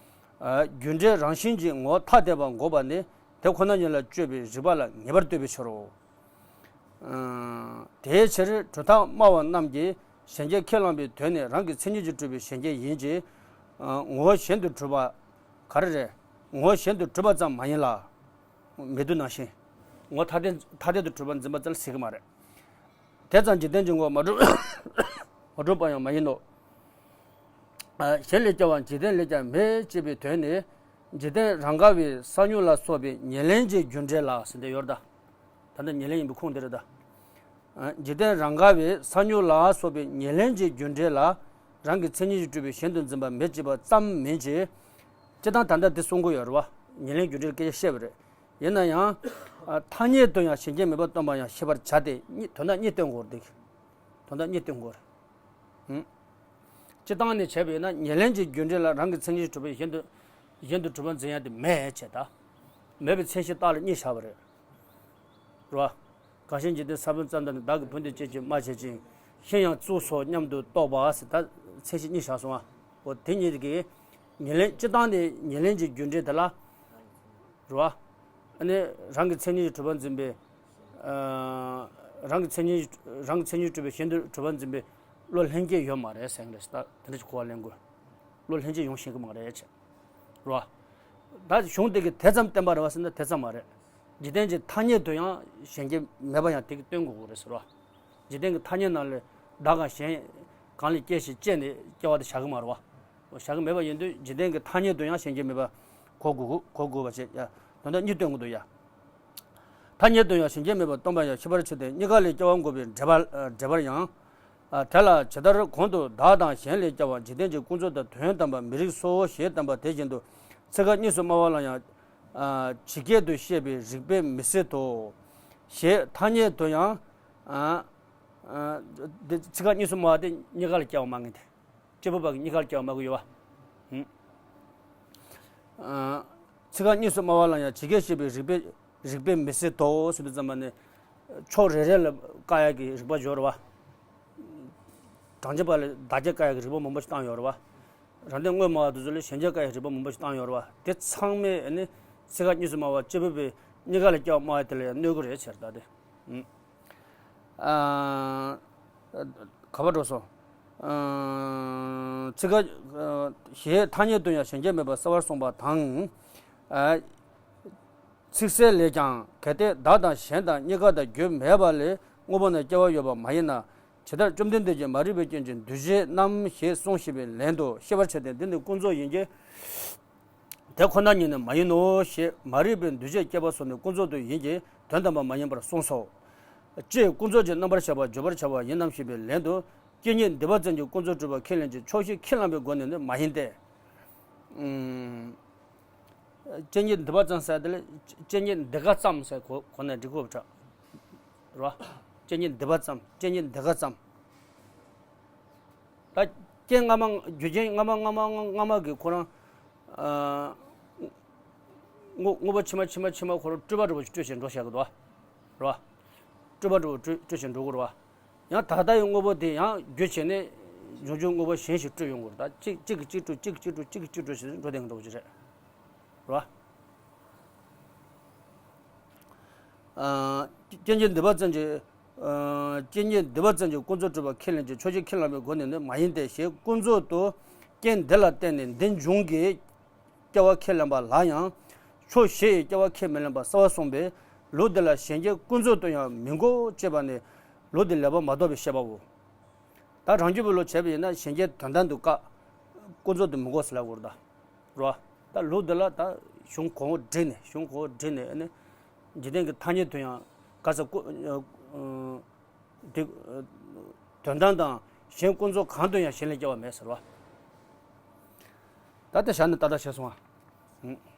རྒྱུ་འབྲས་རང་བཞིན་གྱིས་ངོ་ཐ་དད་པ་འགོག་པ་ནི་དེ་ཁོ་ན་ཉིད་ལ་དཔྱོད་པའི་རིགས་པ་ལ་ངེས་པར་ལྟོས་པའི་ཕྱིར་རོ། དེའི་ཕྱིར་གྲུབ་མཐའ་སྨྲ་བ་རྣམས་ཀྱིས་གཞན་སྐྱེ་ཁས་བླངས་པའི་དོན་ནི་རང་གི་མཚན་ཉིད་ཀྱིས་གྲུབ་པའི་གཞན་སྐྱེ་ཡིན་གྱི། ངོ་བོ་གཞན་དུ་གྲུབ་པ་ག་རེ་རེད། ངོ་བོ་གཞན་དུ་གྲུབ་པ་ཙམ་མ་ཡིན་ལ། མེད་དུ་ནང་བཞིན། ངོ་ཐ་དད་ཐ་དད་དུ་གྲུབ་པ་འཛིན་པ་ཙམ་ལ་ཟེར་གྱི་མ་རེད། དེ་ཙམ་འཇིག་རྟེན་གྱི་ངོ་བོ་མ་གྲུབ་མ་གྲུབ་པ་ཡང་མ་ཡིན་ནོ། གཞན་ལས་སྐྱེ་བ་འཇིག་རྟེན་ལས་ཀྱང་མེད་ཅེས་པའི་དོན་ནི། འཇིག་རྟེན་རང་དགའ་བའི་ས་མྱུག་ལ་སོགས་པའི་ཉེར་ལེན་གྱི་རྒྱུ་འབྲས་ལ་ཟེར་འདི་ཡོད་རེད་ད། ད་ལྟ་ཉེར་ལེན་ཡིན་པའི་ཁུངས་འདི་རེད་ད། འཇིག་རྟེན་རང་དགའ་བའི་ས་མྱུག་ལ་སོགས་པའི་ཉེར་ལེན་གྱི་རྒྱུ་འབྲས་ལ་རང་གི་མཚན་ཉིད་ཀྱིས་གྲུབ་པའི་གཞན་དུ་འཛིན་པ་མེད་ཅེས་པ་ཙམ་མིན་གྱི། སྤྱིར་བཏང་ད་ལྟ་འདི་གསུང་གི་ཡོད་རེད་བ། ཉེར་ལེན་རྒྱུ་འབྲས་སྐད་ཆ་བཤད་པ་རེད། ཡིན་ན་ཡང་། ཐ་སྙད་དུ་ཡང་གཞན་སྐྱེ་མེད་པར་སྟོན་པ་ཡང་ཤེས་པར་བྱ་སྟེ་གཉིས་དོན་དག་གཉིས་སྟོན་དགོས་རེད། དོན་དག་གཉིས་སྟོན་དགོས་རེད། སྤྱིར་བཏང་ནས་བྱས་པ་ཡིན་ན་ཉེར་ལེན་གྱི་རྒྱུ་འབྲས་ལ་རང་གི་མཚན་ཉིད་གྲུབ་པའི་གཞན་དུ། གཞན་དུ་གྲུབ་པར་འཛིན་ཡ་དེ་མེད་ཅེས་ད། མེད་པའི་མཚན་གཞི་རྟགས་ལ་གཉིས་བཞག་པ་རེད། རེད་བ། གང་ཞིག་འཇིག་རྟེན་ས་བོན་ཙམ་དུ་ནི། བདག་གི་བུ་འདི་སྐྱེད་ཅིང་རྨ་བྱེད་ཅིང་། ཤིང་ཡང་བཙུགས་སོ་སྙམ་དུ་རྟོག་པ་ཟེར་ད་མཚན་གཞི་གཉིས་བཞག་སོང་བ། འོ་དེ་གཉིས་ཀྱིས་ཉེར་ལེན་སྤྱིར་བཏང་ནས་ཉེར་ལེན་གྱི་རྒྱུ་འབྲས་དེ་ལ། རེད་བ། ཨ་ནི་རང་གི་མཚན་ཉིད་ཀྱིས་གྲུབ་པར་འཛིན་པའི། རང་གི་མཚན་ཉིད་རང་གི་མཚན་ཉིད་གྲུབ་པའི་གཞན་དུ་གྲུབ་པར་འཛིན་པའི་བློ་ལྷན་སྐྱེས་ཡོད་མ་རེད་ཟེར་གྱི་རེད། ད་དེ་འདྲ་ཞིག་གོ་བ་ལེན་དགོས། བློ་ལྷན་སྐྱེས་ཡོང་ཤེས་ཀྱི་མ་རེད་ཅེས། རེད་བ། ད་གཞུང་དེ་གིས་དེ་ཙམ་བསྟན་པ་རེད་བ་ཟེར་ན་དེ་ཙམ་མ་རེད། འཇིག་རྟེན་གྱི་ཐ་སྙད་དུ་ཡང་གཞན་སྐྱེ་མེད་པ་ཡང་དེ་གིས་སྟོན་དགོས་ཀྱི་རེད་ཟེར་བ། འཇིག་རྟེན་གྱི་ཐ་སྙད་ནང་ལས་བདག་གམ་གཞན་གང་ལས་སྐྱེས་ཤིང་སྐྱེས་ནས་སྐྱེ་བ་དེ་བཞག་གི་མ་རེད་བ། བཞག་གི་མེད་པ་ཡིན་དུས་འཇིག་རྟེན་གྱི་ཐ་སྙད་དུ་ཡང་གཞན་སྐྱེ་མེད་པ་གོ་དགོས་གོ་དགོས་པ་བྱས་ཡ། དོན་དག་གཉིས་སྟོན་དགོས་འདུག་ཡ། ཐ་སྙད་དུ་ཡང་གཞན་སྐྱེ་མེད་པར་སྟོན་པ་ཡང་ཤེས་པར་བྱ་སྟེ་གཉིས་ཀ་ལས་སྐྱེ་བ་འགོག་པའི་འགྲེལ་པ་འགྲེལ་པར་ཡང་། དེ་ལ་ཇི་ལྟར་གོང་དུ་བདག་དང་གཞན་ལས་སྐྱེ་བ་འཇིག་རྟེན་གྱི་ཀུན་རྫོབ་དང་དོན་དམ་པར་མི་རིགས་སོ་ཞེས་བསྟན་པ་དེ་བཞིན་དུ་ཚིག་ཁ་གཉིས་སུ་སྨྲ་བ་ལ་ཡང་། ཇི་སྐད་དུ་བཤད་པའི་རིགས་པས་མི་སྲིད་དོ། ཞེས་ཐ་སྙད་དུ་ཡང་། འདི་ཚིག་ཁ་གཉིས་སུ་སྨྲ་བ་དེ་གཉིས་ཀ་ལ་སྐྱེ་བ་སྨྲ་མཁན་དེ། སྐྱེས་བུ་པ་གི་གཉིས་ཀར་སྐྱེ་བ་སྨྲ་གི་ཡོད་པ། ཚིག་ཁ་གཉིས་སུ་སྨྲ་བ་ལ་ཡང་ཇི་སྐད་བཤད་པའི་རིགས་པས་རིགས་པས་མི་སྲིད་དོ་ཟེར་དུས་ཙམ་པ་ནི། ཕྱོགས་རེ་རེ་ལ་བཀག་ཡ་གི་རིགས་པ་སྦྱོར་བ། གྲངས་ཅན་པ་ལ་བདག་སྐྱེ་བཀག་ཡ་གི་རིགས་པ་མང་པོ་ཞིག་བཏང་ཡོད་རེད་བ། རང་སྡེ་དངོས་སྨྲ་བ་དེ་ཚོ་ལ་གཞན་སྐྱེ་བཀག་ཡ་རིགས་པ་མང་པོ་ཞིག་བཏང་ཡོད་རེད་བ། དེ་ཚང་མས་ནི་ཚིག་ཁ་གཉིས་སུ་སྨྲ་བ་སྐྱེས་བུ་པའི་གཉིས་ཀ་ལ་སྐྱེ་བ་སྨྲ་བ་དེ་ལ་ཡང་གནོད་གི་རེད་ཟེར་ད་དེ། ག་པར་འགྲོ་སོང་། ཚིག་ཁ། ཞེས་ཐ་སྙད་དུ་ཡང་གཞན་སྐྱེ་མེད་པར་གསལ་བར་གསུངས་པ་དང་། ཚིག་གསལ་ལས་ཀྱང་གལ་ཏེ་བདག་དང་གཞན་དང་གཉིས་ཀ་དང་རྒྱུ་མེད་པ་ལས་དངོས་པོ་རྣམས་སྐྱེ་བ་ཡོད་པ་མ་ཡིན་ན། ཇི་ལྟར་བཅོམ་ལྡན་འདས་ཀྱིས་མ་རིག་པའི་སྐྱོན་གྱིས་འདུ་བྱེད་རྣམས་ཞེས་གསུངས་ཞེས་པའི་ལན་དུ་ཤེས་པར་བྱ་སྟེ་འདི་ནི་ཀུན་རྫོབ་ཡིན་གྱི། དེ་ཁོ་ན་ཉིད་ནི་མ་ཡིན་ནོ་ཞེས་མ་རིག་པའི་འདུ་བྱེད་སྐྱེ་བ་སོགས་ནི་ཀུན་རྫོབ་ཏུ་ཡིན་གྱི་དོན་དམ་པར་མ་ཡིན་པར་གསུངས་སོ། ཅེས་ཀུན་རྫོབ་ཀྱི་རྣམ་པར་ཤེས་པ་བརྗོད་པར་བྱ་བ་ཡིན་ནམ་ཞེས་པའི་ལན་དུ། རྐྱེན་ཉིད་འདུས་པ་ཙམ་གྱིས་ཀུན་རྫོབ་གྲུབ་པ་ཁས་ལེན་གྱི་ཕྱོགས་གཞི་ཁས་བླངས་པའི་སྒོ་ནས་ནི་མ་ཡིན་ཏེ། རྐྱེན་ཉིད་འདུས་པ་ཙམ་ཟེར་དེ་ལ་རྐྱེན་ཉིད་འདི་ག་ཙམ་ཟེར་གོ་གོ་ནས་འགྲིག་གོ་བྲ། རེད་བ། རྐྱེན་ཉིད་འདུས་པ་ཙམ་རྐྱེན་ཉིད་འདི་ག་ཙམ། ད་རྐྱེན་སྔ་མ་རྒྱུ་རྐྱེན་སྔ་མ་སྔ་མ་སྔ་མ་གི་ཁོ་རང་། དངོས་དངོས་པོ་ཕྱི་མ་ཕྱི་མ་ཕྱི་མ་ཁོ་རང་སྤྲོས་པ་འདྲ་བོ་ཞིག་སྤྲོས་བྱས་འགྲོ་བྱ་གི་འདུག་བ། རེད་བ། སྤྲོས་པ་འདྲ་བོ་སྤྲོས་སྤྲོས་བྱས་འགྲོ་གི་རེད་བ། ཡང་ད་ལྟ་ཡི་དངོས་པོ་དེ་ཡང་རྒྱུ་བྱས་ནས་འབྱུང་འགྱུར་དངོས་པོ་གཞན་ཞིག་སྤྲོས་ཡོང་གི་རེད། ད་གཅིག་གཅིག་གིས་གཅིག་སྤྲོས་གཅིག་གིས་གཅིག་སྤྲོས་གཅིག་གིས་གཅིག་སྤྲོས་བྱས་འགྲོ་བསྡད་མཁན་འདྲ་བོ་ཞིག་རེད། རེད་བ། རྐྱེན་གྱིས་འདུས་པ་ཙམ་གྱིས། རྐྱེན་གྱིས་འདུས་པ་ཙམ་གྱིས་ཀུན་རྫོབ་གྲུབ་པ་ཁས་ལེན་གྱི་ཕྱོགས་གཞི་ཁས་བླངས་པའི་སྒོ་ནས་ནི་མ་ཡིན་ཏེ་ཞེས་ཀུན་རྫོབ་ཏུ་རྐྱེན་འདི་ལ་བརྟེན་ནས་འདི་འབྱུང་གི་སྐྱེ་བ་ཁས་ལེན་པ་ལ་ཡང་ཕྱོགས་གཞི་ཡི་སྐྱེ་བ་ཁས་མི་ལེན་པར་གསལ་བར་གསུངས་པས་ལུགས་འདི་ལ་གཞན་སྐྱེ་ཀུན་རྫོབ་ཏུ་ཡང་མི་འགོག་ཅེས་པ་ནི་ལུགས་འདི་ལེགས་པར་མ་རྟོགས་པའི་བཤད་པའོ། ད་རང་རྒྱུད་པའི་ལུགས་བྱས་པ་ཡིན་ན་གཞན་སྐྱེ་དོན་དམ་དུ་བཀག་ཀུན་རྫོབ་ཏུ་མི་འགོག་ཟེར་ལབ་དགོས་རེད་ད། རེད་བ། ད་ལུགས་འདི་ལ་ད་གཞུང་གོང་འོག་བསྒྲིལ་ནས་གཞུང་གོང་འོག་བསྒྲིལ་ནས་ཨ་ནི་འཇིག་རྟེན་གྱི་ཐ་སྙད་དུ་ཡང་ག་ས་ཀུ་འདི་དོན་དམ་དང་གཞན་ཀུན་རྫོབ་གང་དུ་ཡང་གཞན་ལས་སྐྱེ་བ་མེད་ཟེར་བ། ད་ལྟ་བཞག་ནས་ཏག་ཏག་བྱས་སོང་ང་།